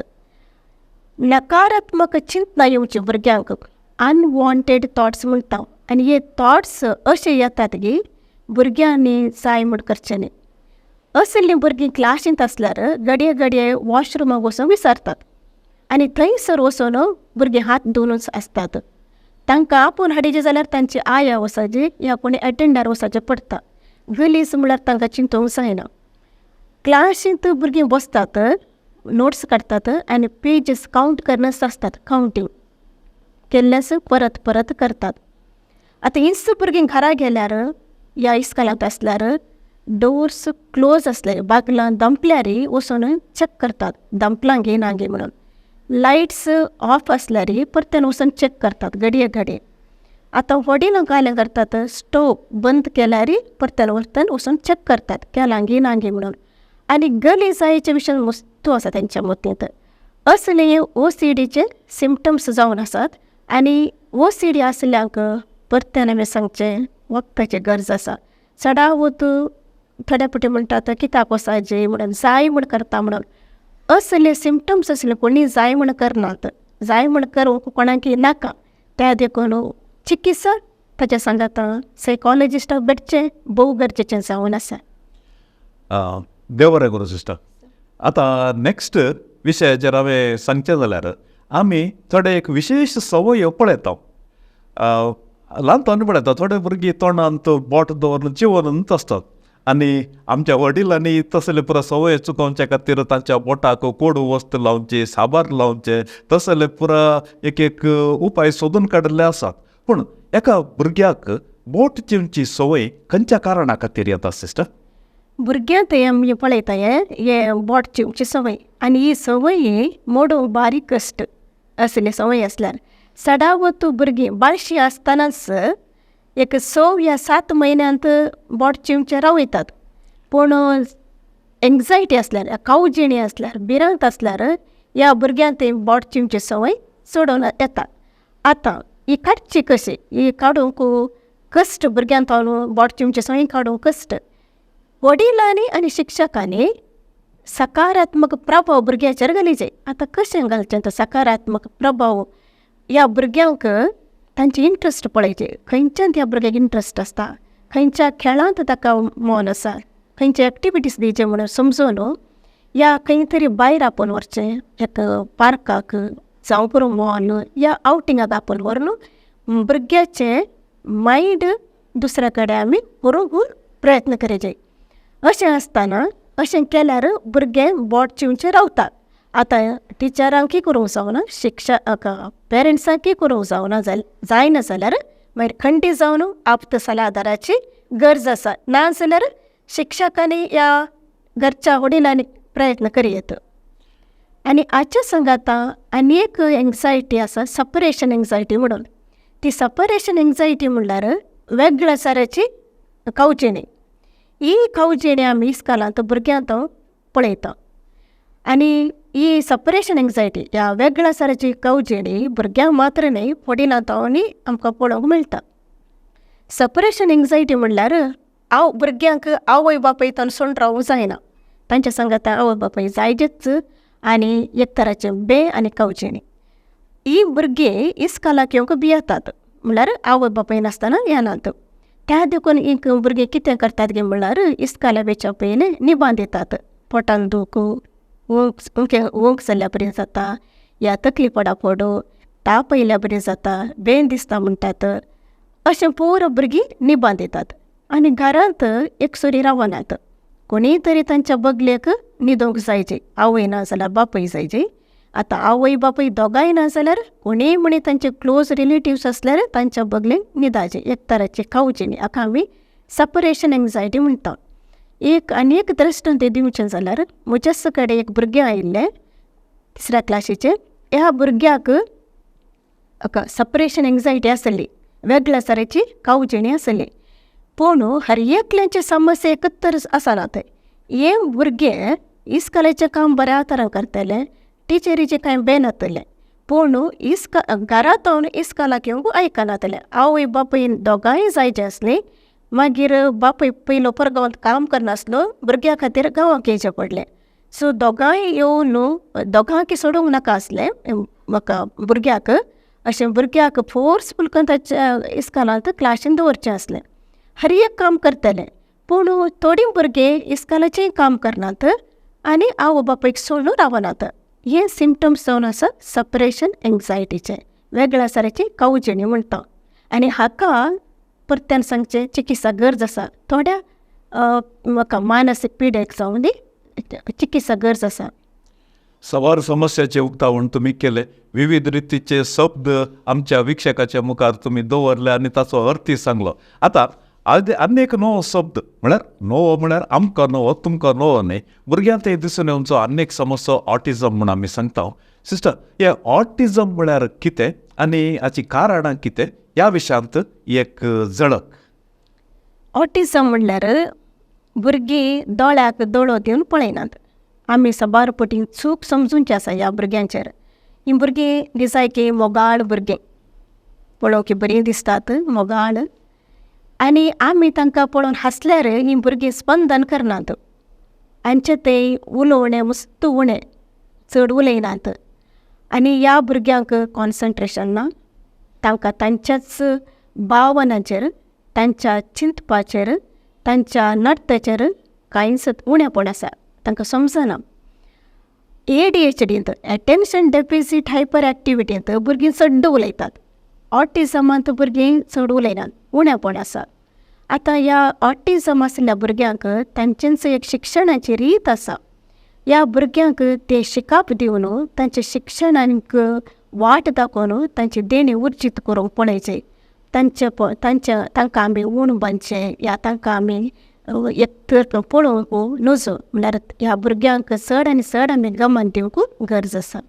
नकारात्मक चिंतना येवची भुरग्यांक, अनवॉन्टेड थॉट्स म्हणटा, आनी हे थॉट्स अशे येतात की भुरग्यांनी जाय म्हूण करचें न्ही. असलीं भुरगीं क्लासींत आसल्यार घडये घडये वॉशरुमाक वचून विचारतात आनी थंयसर वचून भुरगीं हात धुवनूच आसतात. तांकां आपोवन हाडिजे जाल्यार तांची आया वचपाची या कोणी एटेंडर वचपाचें पडटा. गलीज म्हळ्यार तांकां चिंतूंक जायना. क्लासींत भुरगीं बसतात, नोट्स काडटात आनी पेजीस कावंट करनच आसतात, कावंटींग केल्लेंच परत परत करतात. आतां हींच भुरगीं घरा गेल्यार या इस्कोलांत आसल्यार डोर्स क्लोज आसले, बागलां धांपल्यार वचून चॅक करतात धांपलां गे ना गे म्हणून. लायट्स ऑफ आसल्यार परत्यान वचून चॅक करतात घडये घडये. आतां व्हडिलां कायलें करतात, स्टोव बंद केल्यार परत्यान परत्यान वचून चॅक करतात केलां गे ना गे म्हणून. आनी गली जायचे विशय मस्तू आसा तेंच्या मतींत. असले हे ओसीडीचे सिमटम्स जावन आसात. आनी ओसीडी आसल्यांक परत्यान आमी सांगचें वखदाची गरज आसा. चडावत थोड्या फावटी म्हणटात कित्याक वचायचें म्हणून, जाय म्हूण करता म्हणून. असले सिमटम्स आसले कोणी जाय म्हूण करनात, जाय म्हूण करूंक कोणाकय नाका. त्या देखून चिकित्सा ताच्या सांगाता सायकोलॉजिस्टाक भेटचें भोव गरजेचें जावन आसा. देव बरें करूं सिस्टर. आतां नॅक्स्ट विशयाचेर हांवें सांगचें जाल्यार आमी थोडे एक विशेश संवयो पळयता. ल्हानपणान पळयता थोडे भुरगीं तोंडांत बोट दवरून चिवनूच आसतात आनी आमच्या वडिलांनी तसले पुरो संवय चुकोवच्या खातीर तांच्या बोटाक कोडू वस्त लावची, साबार लावचे, तसले पुरा एक एक उपाय सोदून काडिल्ले आसात. पूण एका भुरग्याक बोट चिवची संवय खंयच्या कारणा खातीर येता सिस्टर? भुरग्यांक ते आमी पळयता हे बोट चिवची संवय, आनी ही संवय मोडूंक बारीक कश्ट असली संवय आसल्यार. चडावत भुरगीं बाळशी आसतनाच एक 6 या 7 म्हयन्यांत बोट चिवचें रावयतात. पूण एंग्जायटी आसल्यार, कावजेणी आसल्यार, भिरांत आसल्यार ह्या भुरग्यांक ती बोट चिवची संवय चडोवन येता. आतां ही काडची कशी, ही काडूंक कश्ट भुरग्यांक बोट चिवची संवय काडूंक कश्ट. वडिलांनी आनी शिक्षकांनी सकारात्मक प्रभाव भुरग्याचेर घालीचे. आतां कशें घालचें तो सकारात्मक प्रभाव? ह्या भुरग्यांक तांचे इंट्रस्ट पळयचे, खंयच्यान ह्या भुरग्याक इंट्रस्ट आसता, खंयच्या खेळांत ताका मन आसा, खंयचे एक्टिविटीज दिवचे म्हणून समजून या खंय तरी भायर आपोवन व्हरचें, एक पार्काक जावं पुरो मॉल या आवटिंगाक आपोवन व्हरून भुरग्याचें मायंड दुसऱ्या कडेन आमी व्हरूंक प्रयत्न करचे. अशें आसतना अशें केल्यार भुरगें बोट चिवचें रावता. आतां टिचरांकय करूंक जावना, शिक्षक पेरंट्सांकय करूंक जावना, जायना जाल्यार मागीर खंडीत जावन आप्त सलादाराची गरज आसा. ना जाल्यार शिक्षकांनी या घरच्या वडिलांनी प्रयत्न करयेत. आनी हाच्या सांगाता आनी एक एंग्जायटी आसा, सपरेशन एंग्जायटी म्हणून. ती सपरेशन एंग्जायटी म्हणल्यार वेगळ्या साराची कावजेणी. ही कावजेणी आमी इस्कोलांत भुरग्यांक पळयता. आनी ही सपरेशन एंग्जायटी ह्या वेगळ्या साराची कावजेणी भुरग्यांक मात्र न्हय वडिलां आमकां पळोवंक मेळटा. सपरेशन एंग्जायटी म्हणल्यार हांव भुरग्यांक आवय बापूय सोडून रावूंक जायना, तांच्या सांगाता आवय बापूय जायजेच आनी एक तराचें बे आनी कावजेणी. ही भुरगीं इस्कोलाक येवंक भियेतात, म्हणल्यार आवय बापूय नासतना येनात. त्या देखून एक भुरगीं कितें करतात गे म्हणल्यार इस्कोला वयच्या पयलीं निबां दितात, पोटान दूख, ओंक जाल्ल्या बरी जाता, या तकली पडा पडू, ताप आयिल्ल्या बरी जाता, बेन दिसता म्हणटात. अशें पुरो भुरगीं निबां दितात आनी घरांत एकसुरी रावनात. कोणीय तरी तांच्या बगलेक न्हिदोंक जायचे, आवय ना जाल्यार बापूय जायचे. आतां आवय बापूय दोगांय ना जाल्यार कोणीय म्हणी तांचे क्लोज रिलेटिव्स आसल्यार तांच्या बगलेक न्हिदाचें, एक तराची कावजेणी, हाका आमी सपरेशन एंग्जायटी म्हणटा. एक आनी एक दृश्टांत दिवचें जाल्यार म्हज्याच कडेन एक भुरगें आयिल्लें तिसऱ्या क्लासीचें. ह्या भुरग्याक सपरेशन एंग्जायटी आसली, वेगळ्या तरेची कावजेणी आसली. पूण हर एकल्याची समस्या एकतर आसना थंय. हें भुरगें इस्कोलाचें काम बऱ्या तरान करतलें, टिचरीचें कांय बेनातलें, पूण इस्का घरांत इस्कोलाक येवंक आयकनातलें. आवय बापूय दोगांय जायचे आसलीं. मागीर बापूय पयलो परगांवांत काम करनासलो, भुरग्यां खातीर गांवांक येयचें पडलें. सो दोगांय येवन दोगांकय सोडूंक नाका आसलें म्हाका भुरग्याक. अशें भुरग्याक फोर्सफूल करून ताच्या इस्कोलांत क्लासीन दवरचें आसलें. हर एक काम करतलें पूण थोडीं भुरगीं इस्कोलाचेंय काम करनात आनी आवय बापायक सोडून रावनात. हे सिमटम्स जावन आसा सपरेशन एंग्जायटीचे, वेगळ्या साराची कावजेणी म्हणटा. आनी हाका परत्यान सांगचें चिकित्सा गरज आसा. थोड्या म्हाका मानसीक पिडेक जावं दी चिकित्सा गरज आसा. सवार समस्याचें उक्तावण तुमी केलें, विविध रितीचे शब्द आमच्या विक्षकाच्या मुखार तुमी दवरले आनी ताचो अर्थय सांगलो. आतां आनी एक नवो शब्द म्हळ्यार नवो म्हळ्यार आमकां नवो तुमकां नवो न्हय, भुरग्यांक ते दिसून येवचो आनी एक समस्या ऑटिजम म्हूण आमी सांगता. सिस्टर, हे ऑटिजम म्हळ्यार कितें आनी हाची कारणां कितें ह्या विशयांत एक झळक. ऑटिजम म्हणल्यार भुरगीं दोळ्याक दोळो दिवन पळयनात. आमी साबार पटी चूक समजूचे आसा ह्या भुरग्यांचेर. हीं भुरगीं दिसायकी मोगाळ भुरगीं, पळोवंक बरीं दिसतात मोगाळ, आनी आमी तांकां पळोवन हांसल्यार हीं भुरगीं स्पंदन करनात. हांचें तें उलोवणें मस्त उणें, चड उलयनात. आनी ह्या भुरग्यांक कॉन्संट्रेशन ना, तांकां तांच्याच भावनांचेर, तांच्या चिंतपाचेर, तांच्या नडतेचेर कांयच उणेपण आसा, तांकां समजना. एडीएचडींत एटेन्शन डेफिसीट हायपर एक्टिविटींत भुरगीं चड उलयतात. ऑटिजमांत भुरगीं चड उलयनात, उणेपण आसा. आतां ह्या ऑटिजम आशिल्ल्या भुरग्यांक तांचेंच एक शिक्षणाची रीत आसा. ह्या भुरग्यांक तें शिकप दिवन तांचें शिक्षणाक वाट दाखोवन तांची देणी उर्जीत करूंक पळयचें. तांचे तांच्या तांकां आमी ऊण बांदचें या तांकां आमी एक तर पळोवंक नजो. म्हणल्यार ह्या भुरग्यांक चड आनी चड आमी गमन दिवंक गरज आसा.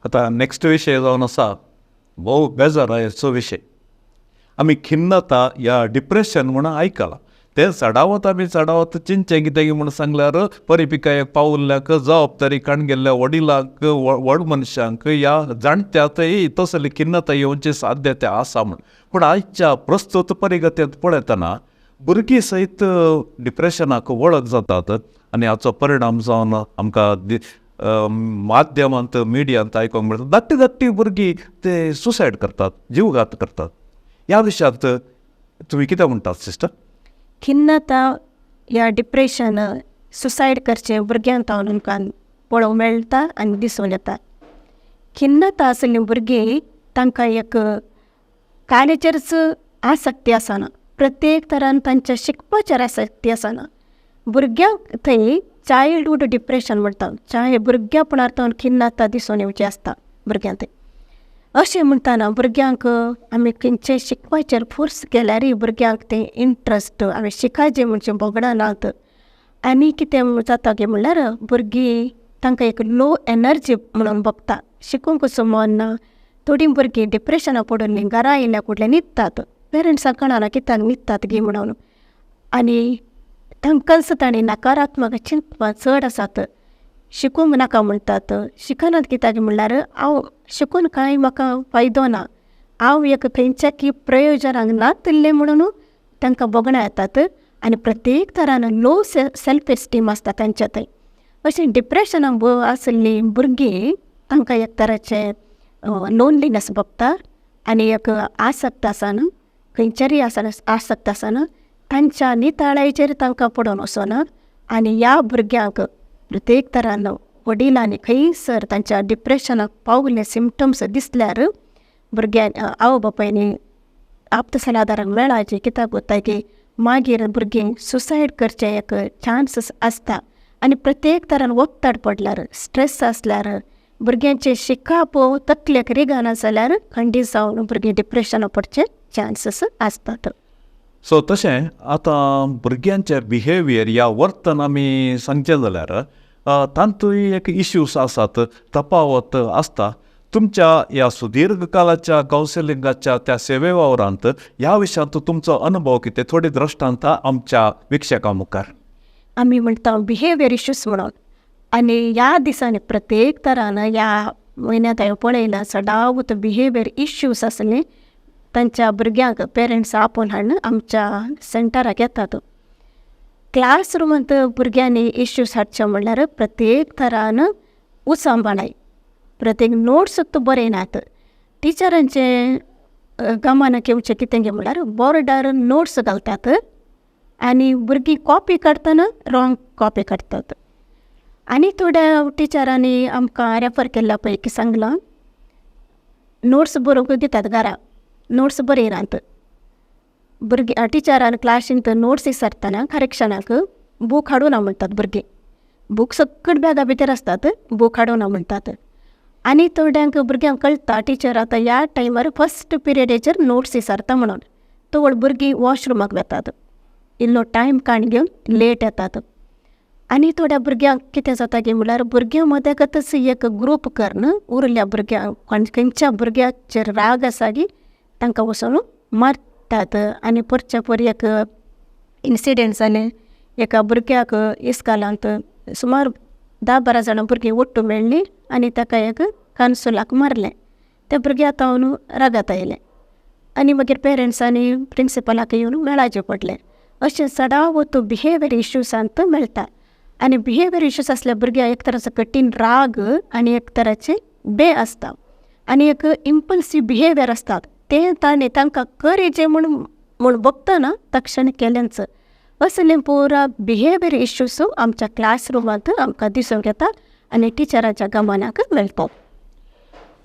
आतां नेक्स्ट विशय जावन आसा भोव बेजारायेचो विशय. आमी खिन्नता या डिप्रेशन म्हूण आयकलां, तें चडावत आमी चडावत चिंतचें कितें म्हूण सांगल्यार परिपिकायेक पावल्ल्याक जबाबदारी काण गेल्ल्या वडिलांक व्हड मनशांक ह्या जाणट्यांतय तसली खिन्नता येवची साध्यता आसा म्हूण. पूण आयच्या प्रस्तूत परिगतेंत पळयतना भुरगीं सयत डिप्रेशनाक वळख जातात आनी हाचो परिणाम जावन आमकां माध्यमांत मिडियांत आयकूंक मेळटा धाकटी धाकटी भुरगीं ते सुसायड करतात, जीवघात करतात. ह्या विशयांत तुमी कितें म्हणटात सिस्टर? खिन्नता या डिप्रेशन सुसायड करचें भुरग्यांक आमकां पळोवंक मेळटा आनी दिसून येता. खिन्नता आशिल्लीं भुरगीं तांकां एक काणयेचेरच आसक्ती आसना, प्रत्येक तरान तांच्या शिकपाचेर आसक्ती आसना. भुरग्यांक थंय चायल्डहूड डिप्रेशन म्हणटा, चाय भुरग्यापणार तावन खिन्नता दिसून येवची आसता भुरग्यां थंय. अशें म्हणटना भुरग्यांक आमी खंयचें शिकपाचेर फोर्स केल्यारय भुरग्यांक तें इंट्रस्ट आमी शिकायचें म्हणचें भोगणानात. आनी कितें जाता काय म्हणल्यार भुरगीं तांकां एक लो एनर्जी म्हणून भोगता, शिकूंक मन ना. थोडीं भुरगीं डिप्रेशना पडून घरा आयल्या कुडले न्हिदतात, पेरंट्सांक कळना कित्याक न्हिदतात गी म्हणून. आनी तांकांच तांणी नकारात्मक चिंतपां चड आसात, शिकूंक नाका म्हणटात. शिकनात कित्याक म्हणल्यार हांव शिकून कांय म्हाका फायदो ना, हांव एक खंयच्या की प्रयोजनाक नातिल्लें म्हणून तांकां भोगणां येतात. आनी प्रत्येक तरान लो सेल्फ एस्टीम आसता तांच्या थंय. अशें डिप्रेशनाक आशिल्लीं भुरगीं तांकां एक तराचें लोनलीनस भोगता आनी एक आसक्त आसना, खंयचेरूय आसना आसक्त आसना, तांच्या नितळायेचेर तांकां पडोवन वचना. आनी ह्या भुरग्यांक प्रत्येक तरान वडिलांनी खंयसर तांच्या डिप्रेशनाक पावले सिमटम्स दिसल्यार भुरग्यां आवय बापायनी आप्त सल्लागारांक मेळाचें. कित्याक कोत्ताय की मागीर भुरगीं सुसायड करचें एक चान्सीस आसता. आनी प्रत्येक तरान ओत्तड पडल्यार, स्ट्रेस आसल्यार, भुरग्यांचें शिकप तकलेक रिगना जाल्यार खंडीत जावन भुरगीं डिप्रेशनाक पडचे चान्सीस आसतात. सो तशें आतां भुरग्यांचें बिहेवियर या वर्तन आमी सांगचें जाल्यार तातूंय एक इश्यूज आसात, तफावत आसता. तुमच्या ह्या सुदीर्घ काळाच्या कावन्सिलिंगाच्या त्या सेवे वावरांत ह्या विशयांत तुमचो अनुभव कितें, थोडी दृश्टांतां आमच्या विक्षकां मुखार. आमी म्हणटा बिहेवियर इश्यूज म्हणून. आनी ह्या दिसांनी प्रत्येक तरान ह्या म्हयन्यांत हांवें पळयलां चडावत बिहेवियर इश्यूज आसले तांच्या भुरग्यांक पेरंट्स आपोवन हाडून आमच्या सेंटराक येतात. क्लासरुमांत भुरग्यांनी इश्यूज हाडचे म्हणल्यार प्रत्येक तरान उचांबळाय, प्रत्येक नोट्स सुद्दां बरयनात. टिचरांचे गमनाक येवचें कितें गे म्हणल्यार बोर्डार नोट्स घालतात आनी भुरगीं कॉपी काडटना रोंग कॉपी काडटात. आनी थोड्या टिचरांनी आमकां रेफर केल्ल्या पैकी सांगलां नोट्स बरोवंक दितात घरा, नोट्स बरयनात भुरगीं. टिचरान क्लासींत नोट्स विचारतना करेक्शनाक बूक हाडूना म्हणटात भुरगीं. बूक सगळे बॅगा भितर आसतात, बूक हाडूना म्हणटात. आनी थोड्यांक भुरग्यांक कळटा टिचर आतां ह्या टायमार फस्ट पिरियडाचेर नोट्स विचारता म्हणून, तवळ भुरगीं वॉशरुमाक वेतात, इल्लो टायम काडून घेवन लेट येतात. आनी थोड्या भुरग्यांक कितें जाता की म्हणल्यार भुरग्यां मदगतच एक ग्रूप करून उरिल्ल्या भुरग्यांक खंयच्या भुरग्याचेर राग आसा की तांकां वचून मारतात. आनी परच्या पोर एक इन्सिडंट जालें, एका भुरग्याक इस्कालांत सुमार 10-12 जाणां भुरगीं ಒಟ್ಟು मेळ्ळीं आनी ताका एक कानसुलाक मारलें. त्या भुरग्याक तावन रागात आयलें आनी मागीर पेरंट्सांनी प्रिंसिपलाक येवन मेळाचें पडलें. अशें चडावत बिहेवियर इश्यूजांत मेळटा. आनी बिहेवियर इश्यूज आसल्या भुरग्यांक एक तराचो कठीण राग आनी एक तराचें बे आसता आनी एक इम्पल्सीव बिहेवियर आसतात. तें ताणें तांकां करेचें म्हूण म्हूण भोगतना तक्षण केलेंच. असले पुरा बिहेवियर इश्यूज आमच्या क्लासरुमांत आमकां दिसूंक येता आनी टिचरांच्या गमनाक मेळटा.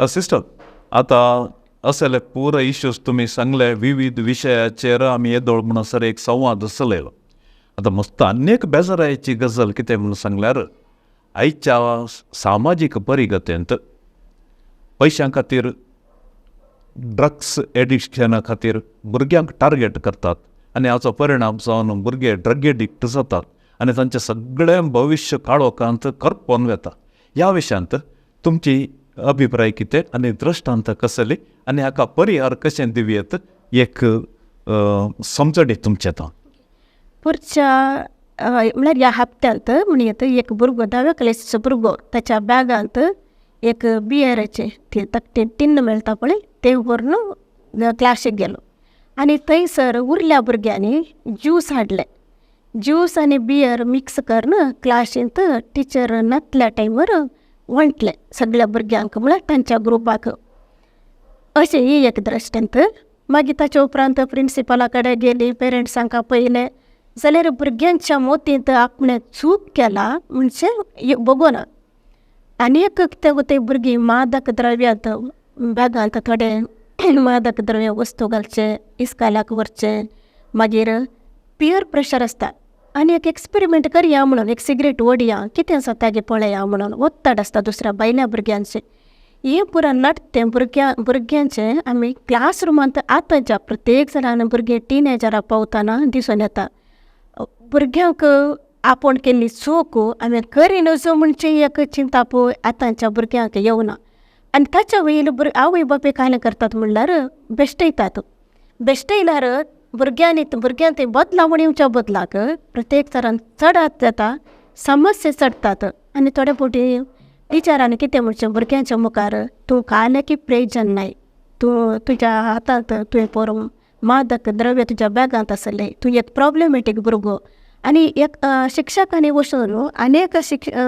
सिस्टर, आतां असले पुरा इश्यूज तुमी सांगले, विविध विशयाचेर आमी येदोळ म्हणसर एक संवाद चलयलो. आतां मस्त आनी एक बेजारायची गजाल कितें म्हणून सांगल्यार आयच्या सामाजीक परिगतेंत पयशां खातीर ड्रग्स एडिक्शना खातीर भुरग्यांक टार्गेट करतात आनी हाचो परिणाम जावन भुरगे ड्रग एडिक्ट जातात आनी तांचें सगळें भविश्य काळोखांत करपोवन वता. ह्या विशयांत तुमची अभिप्राय कितें आनी दृश्टांत कसली आनी हाका परिहार कशें दिवयेत एक समजणी तुमचें तो. पुढच्या म्हळ्यार ह्या हप्त्यांत म्हणयेत एक भुरगो धाव्या क्लासीचो भुरगो ताच्या बॅगांत एक बियराचें ती तकटे टिन्न मेळटा पळय तें व्हरून क्लासीक गेलो आनी थंयसर उरल्या भुरग्यांनी ज्यूस हाडले. ज्यूस आनी बियर मिक्स करून क्लासींत टिचर नातल्या टायमार वांटले सगळ्या भुरग्यांक म्हळ्यार तांच्या ग्रुपाक. अशें ही एक दृश्टांत. मागीर ताच्या उपरांत प्रिंसिपला कडेन गेली, पेरंट्सांक आपयलें जाल्यार भुरग्यांच्या मोतींत आपणें चूक केला म्हणजे बगोना. आनी एक कितें भुरगीं मादक द्रव्यांत बॅगांत थोडे मादक द्रव्य वस्तू घालचे, इस्कालाक व्हरचें, मागीर पियर प्रेशर आसता आनी एक एक्सपेरिमेंट करया म्हणून एक सिगरेट ओडया कितें जाता गे पळया म्हणून ಒತ್ತಡ आसता दुसऱ्या भायल्या भुरग्यांचें. हें पुरा नडटें भुरग्यांचें आमी क्लासरुमांत आतांच्या प्रत्येक जाणान भुरगीं टिनेजरां पावतना दिसून येता. भुरग्यांक आपूण केल्ली चूक आमी करी नजो म्हणचे एक चिंताप आतांच्या भुरग्यांक येवना. आनी ताच्या वयले आवय बापूय कांय करतात म्हणल्यार बेश्टयतात. बेश्टयल्यार भुरग्यांनी भुरग्यां ते बदलावण येवच्या बदलाक प्रत्येक तरान चडात जाता, समस्या चडटात. आनी थोडे फावटी टिचरांनी कितें म्हणचें भुरग्यांच्या मुखार तूं कांय की प्रयोजन नाय, तूं तुज्या हातांत तुवें पोर मादक द्रव्य तुज्या बॅगांत आसलें, तूं एक प्रॉब्लेमेटीक भुरगो. आनी एक शिक्षकांनी वचून आनी एक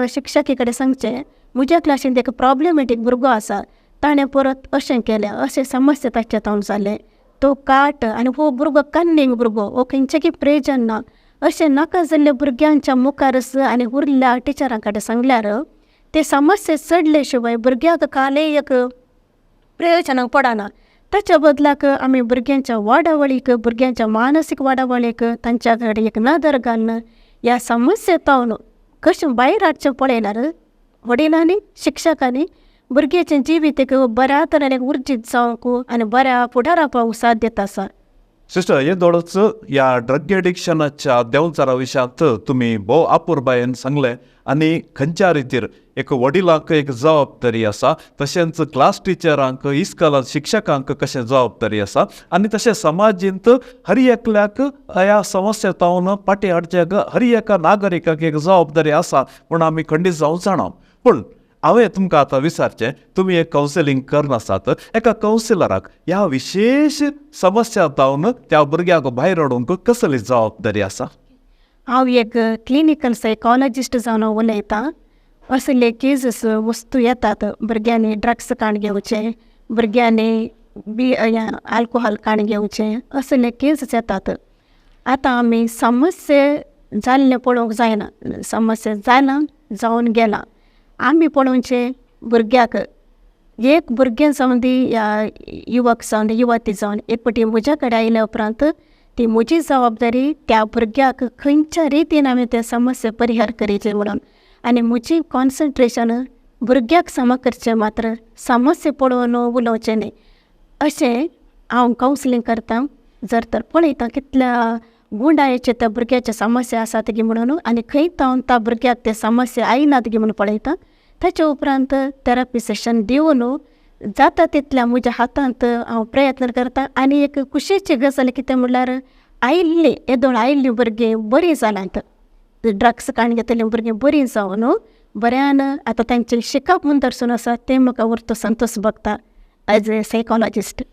शिक्षकी कडेन सांगचें म्हज्या क्लासींत एक प्रॉब्लेमेटीक भुरगो आसा, ताणें परत अशें केलें, अशें समस्या ताचे तावन जालें, तो काट आनी हो भुरगो कन्नींग भुरगो, हो खंयचें की प्रयोजन ना, अशें नाका जाल्ल्या भुरग्यांच्या मुखारच आनी उरल्या टिचरां कडेन सांगल्यार ते समस्या चडले शिवाय भुरग्यांक कालय एक प्रयोजनाक पडना. ताच्या बदलाक आमी भुरग्यांच्या वाडावळीक, भुरग्यांच्या मानसीक वाडावळीक तांच्या कडेन एक नदर घालून ह्या समस्ये तावन कशें भायर हाडचें पळयल्यार वडिलांनी शिक्षकांनी भुरग्याचें जिवीत एक बऱ्या तरेन उर्जीत जावंक आनी बऱ्या फुडारा पावूंक साध्यता आसा. सिस्टर, येदोळच ह्या ड्रग एडिक्शनाच्या देंवचारा विशयांत तुमी भोव आपुरबायेन सांगलें आनी खंयच्या रितीर एक वडिलांक एक जबाबदारी आसा, तशेंच क्लास टिचरांक, इस्कॉलांत शिक्षकांक कशें जबाबदारी आसा आनी तशें समाजींत हर एकल्याक ह्या समस्या तावन फाटीं हाडच्या हर एका नागरिकाक एक जबाबदारी आसा म्हूण आमी खंडीत जावं जाणा. पूण हांवें तुमकां आतां विचारचें, तुमी एक कावन्सिलींग करनासात, एका कावन्सिलराक ह्या विशेश समस्या जावन त्या भुरग्याक भायर हाडूंक कसली जबाबदारी आसा? हांव एक क्लिनिकल सायकोलॉजिस्ट जावन उलयतां. असले केसीस वस्तू येतात, भुरग्यांनी ड्रग्स काण घेवचें, भुरग्यांनी बी आल्कोहॉल काण घेवचें, असले केसीस येतात. आतां आमी समस्या जाल्लें पळोवंक जायना, समस्या जालां जावन गेलां. आमी पळोवचें भुरग्याक, एक भुरगें जावं दी या युवक जावं दी युवती जावन एक फावटी म्हज्या कडेन आयल्या उपरांत ती म्हजी जबाबदारी त्या भुरग्याक खंयच्या रितीन हांवें तें समस्या परिहार करचें म्हणून. आनी म्हजी कॉन्सन्ट्रेशन भुरग्याक समा करचें मात्र समस्या पळोवन उलोवचें न्ही. अशें हांव कावन्सिलींग करता. जर तर पळयता कितल्या गुंडायेचे त्या भुरग्याचे समस्या आसात गी म्हणून आनी खंय तावन त्या भुरग्याक ते समस्या आयनात गी म्हणून पळयता. ताचे उपरांत थेरपी सेशन दिवन जाता तितल्या म्हज्या हातांत हांव प्रयत्न करता. आनी एक खुशयेची गजाल कितें म्हणल्यार आयिल्लीं येदोळ आयिल्लीं भुरगीं बरीं जाल्यांत, ड्रग्स काडून घेतलीं भुरगीं बरीं जावन बऱ्यान आतां तांचें शिकप मुंदरसून आसा तें म्हाका उरतो संतोश भोगता एज ए सायकोलॉजिस्ट.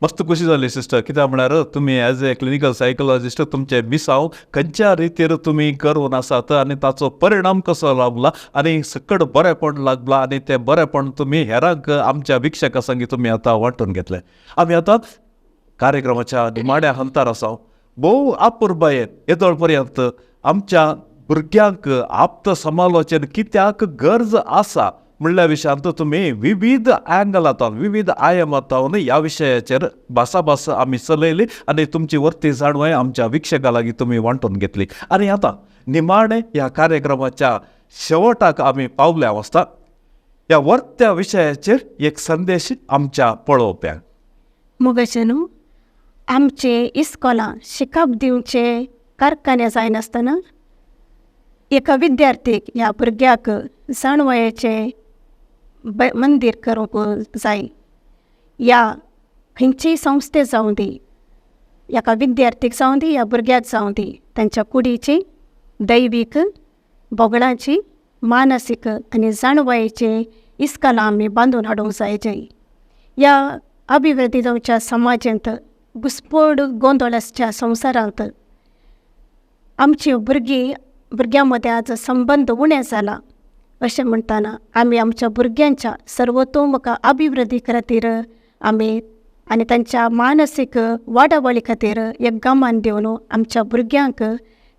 मस्त खुशी जाली सिस्टर, कित्याक म्हळ्यार तुमी एज ए क्लिनिकल सायकोलॉजिस्ट तुमचें मिसांव खंयच्या रितीर तुमी करून आसात आनी ताचो परिणाम कसो लागला आनी सकट बरेंपण लागलां आनी तें बरेंपण तुमी हेरांक आमच्या वीक्षकां संगी तुमी आतां वांटून घेतलें. आमी आतां कार्यक्रमाच्या निमाण्या हंतार आसा. भोव आपुरबायेन येदोळ पर्यंत आमच्या भुरग्यांक आप्त समालोचन कित्याक गरज आसा म्हणल्या विशयांत तुमी विविध अँगलांत विविध आयामांत ह्या विशयाचेर भासाभास आमी चलयली आनी तुमची वर्ती जाणवाय आमच्या वीक्षकां लागीं तुमी वांटून घेतली. आनी आतां निमाणें ह्या कार्यक्रमाच्या शेवटाक आमी पावल्या आसता. ह्या वर्त्या विशयाचेर एक संदेश आमच्या पळोवप्यांक. मोगाचे न्हू, आमचे इस्कोलां शिकप दिवचे कारखाने जायनासतना एका विद्यार्थीक ह्या भुरग्याक जाणवयाचें मंदीर करूंक जाय. या खंयचीय संस्थे जावं दी, एका विद्यार्थीक जावं दी या भुरग्याक जावं दी, तांच्या कुडीची, दैवीक, भोगणाची, मानसीक आनी जाणवायेची इस्कोलां आमी बांदून हाडूंक जाय. ह्या अभिवृद्धी जावच्या समाजांत घुस्पड गोंदळ आसच्या संवसारांत आमची भुरगीं भुरग्यां मदें आज संबंद उणें जाला. अशें म्हणटना आमी आमच्या भुरग्यांच्या सर्वतोमुख अभिवृद्धी खातीर आमी आनी तांच्या मानसीक वाडावळी खातीर एक गमान दिवन आमच्या भुरग्यांक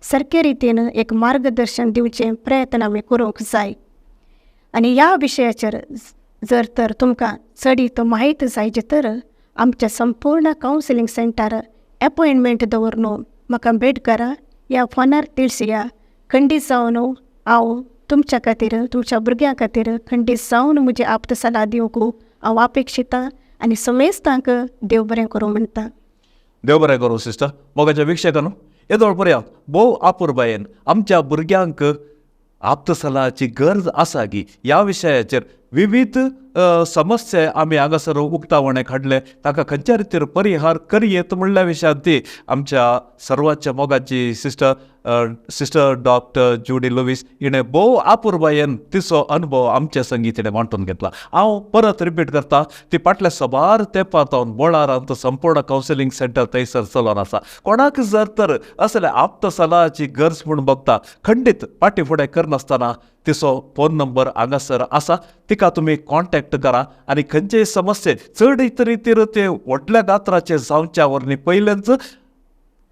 सारके रितीन एक मार्गदर्शन दिवचें प्रयत्न आमी करूंक जाय. आनी ह्या विशयाचेर जर तर तुमकां चडीत म्हायती जाय तर आमच्या संपूर्ण कावन्सिलींग सेंटर एपॉयंटमेंट दवरून म्हाका भेट करा ह्या फोनार तिळसया. खंडीत जावन हांव तुमच्या खातीर तुमच्या भुरग्यां खातीर खंडीत जावन म्हजी आप्त सलाह दिवंक हांव अपेक्षिता आनी समेस्तांक देव बरें करूं म्हणटा. देव बरें करूं सिस्टर. मोगाच्या वीक्षकांनो, येदोळ पर्यंत भोव आपुरबायेन आमच्या भुरग्यांक आप्त सलाहाची गरज आसा गी ह्या विशयाचेर विविध समस्या आमी हांगासर उक्तावणेक हाडले, ताका खंयच्या रितीर परिहार करयेत म्हणल्या विशयांत ती आमच्या सर्वांच्या मोगाची सिस्टर सिस्टर डॉक्टर जुडी लुवीस हिणें भोव आपुरबायेन तिचो अनुभव आमचे संगी तिणें वांटून घेतला. हांव परत रिपीट करता, ती फाटल्या सबार तेंपार जावन बोळारांत संपूर्ण कावन्सिलींग सेंटर थंयसर चलोन आसा. कोणाक जर तर असले आप्त सलाहाची गरज म्हूण बघता खंडीत फाटीं फुडें करनासतना तिचो फोन नंबर हांगासर आसा, तिका तुमी कॉन्टॅक्ट करा आनी खंयचेय समस्ये चड रितीर ते व्हडल्या गात्राचे जावच्या वरवीं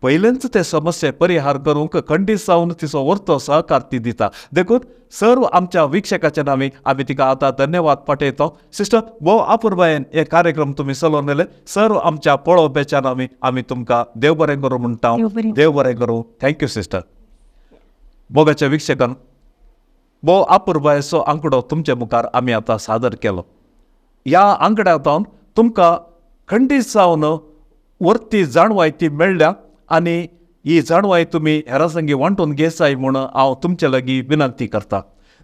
पयलेंच ते समस्ये परिहार करूंक खंडीत जावन तिचो वर्तो सहकार ती दिता. देखून सर्व आमच्या वीक्षकाच्या नांवी आमी तिका आतां धन्यवाद पाठयतो. सिस्टर, भोव आपुरबायेन हे कार्यक्रम तुमी चलोवन व्हेले. सर्व आमच्या पळोवप्याच्या नांवी आमी तुमकां देव बरें करूं म्हणटा. देव बरें करूं. Thank you sister. मोगाच्या वीक्षकान, भोव आपुरबायेचो आंकडो तुमचे मुखार आमी आतां सादर केलो. ह्या आंकड्यांतल्यान तुमकां खंडीत जावन वर्ती जाणवाय ती मेळ्ळ्या आनी ही जाणवाय तुमी हेरां संगी वांटून घेसाय म्हूण हांव तुमचे लागीं विनंती करता.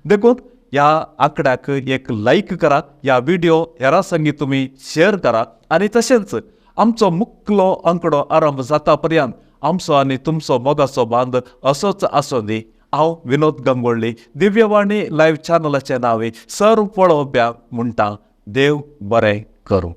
देखून ह्या आंकड्याक एक लायक करा, ह्या व्हिडिओ हेरां संगी तुमी शेअर करा आनी तशेंच आमचो मुखलो आंकडो आरंभ जाता पर्यंत आमचो आनी तुमचो मोगाचो बांद असोच आसूं दी. हांव विनोद गंगोळ्ळी दिव्यवाणी लायव्ह चॅनलाचें नांव सर्व पळोवप्याक म्हणटा देव बरें करूं.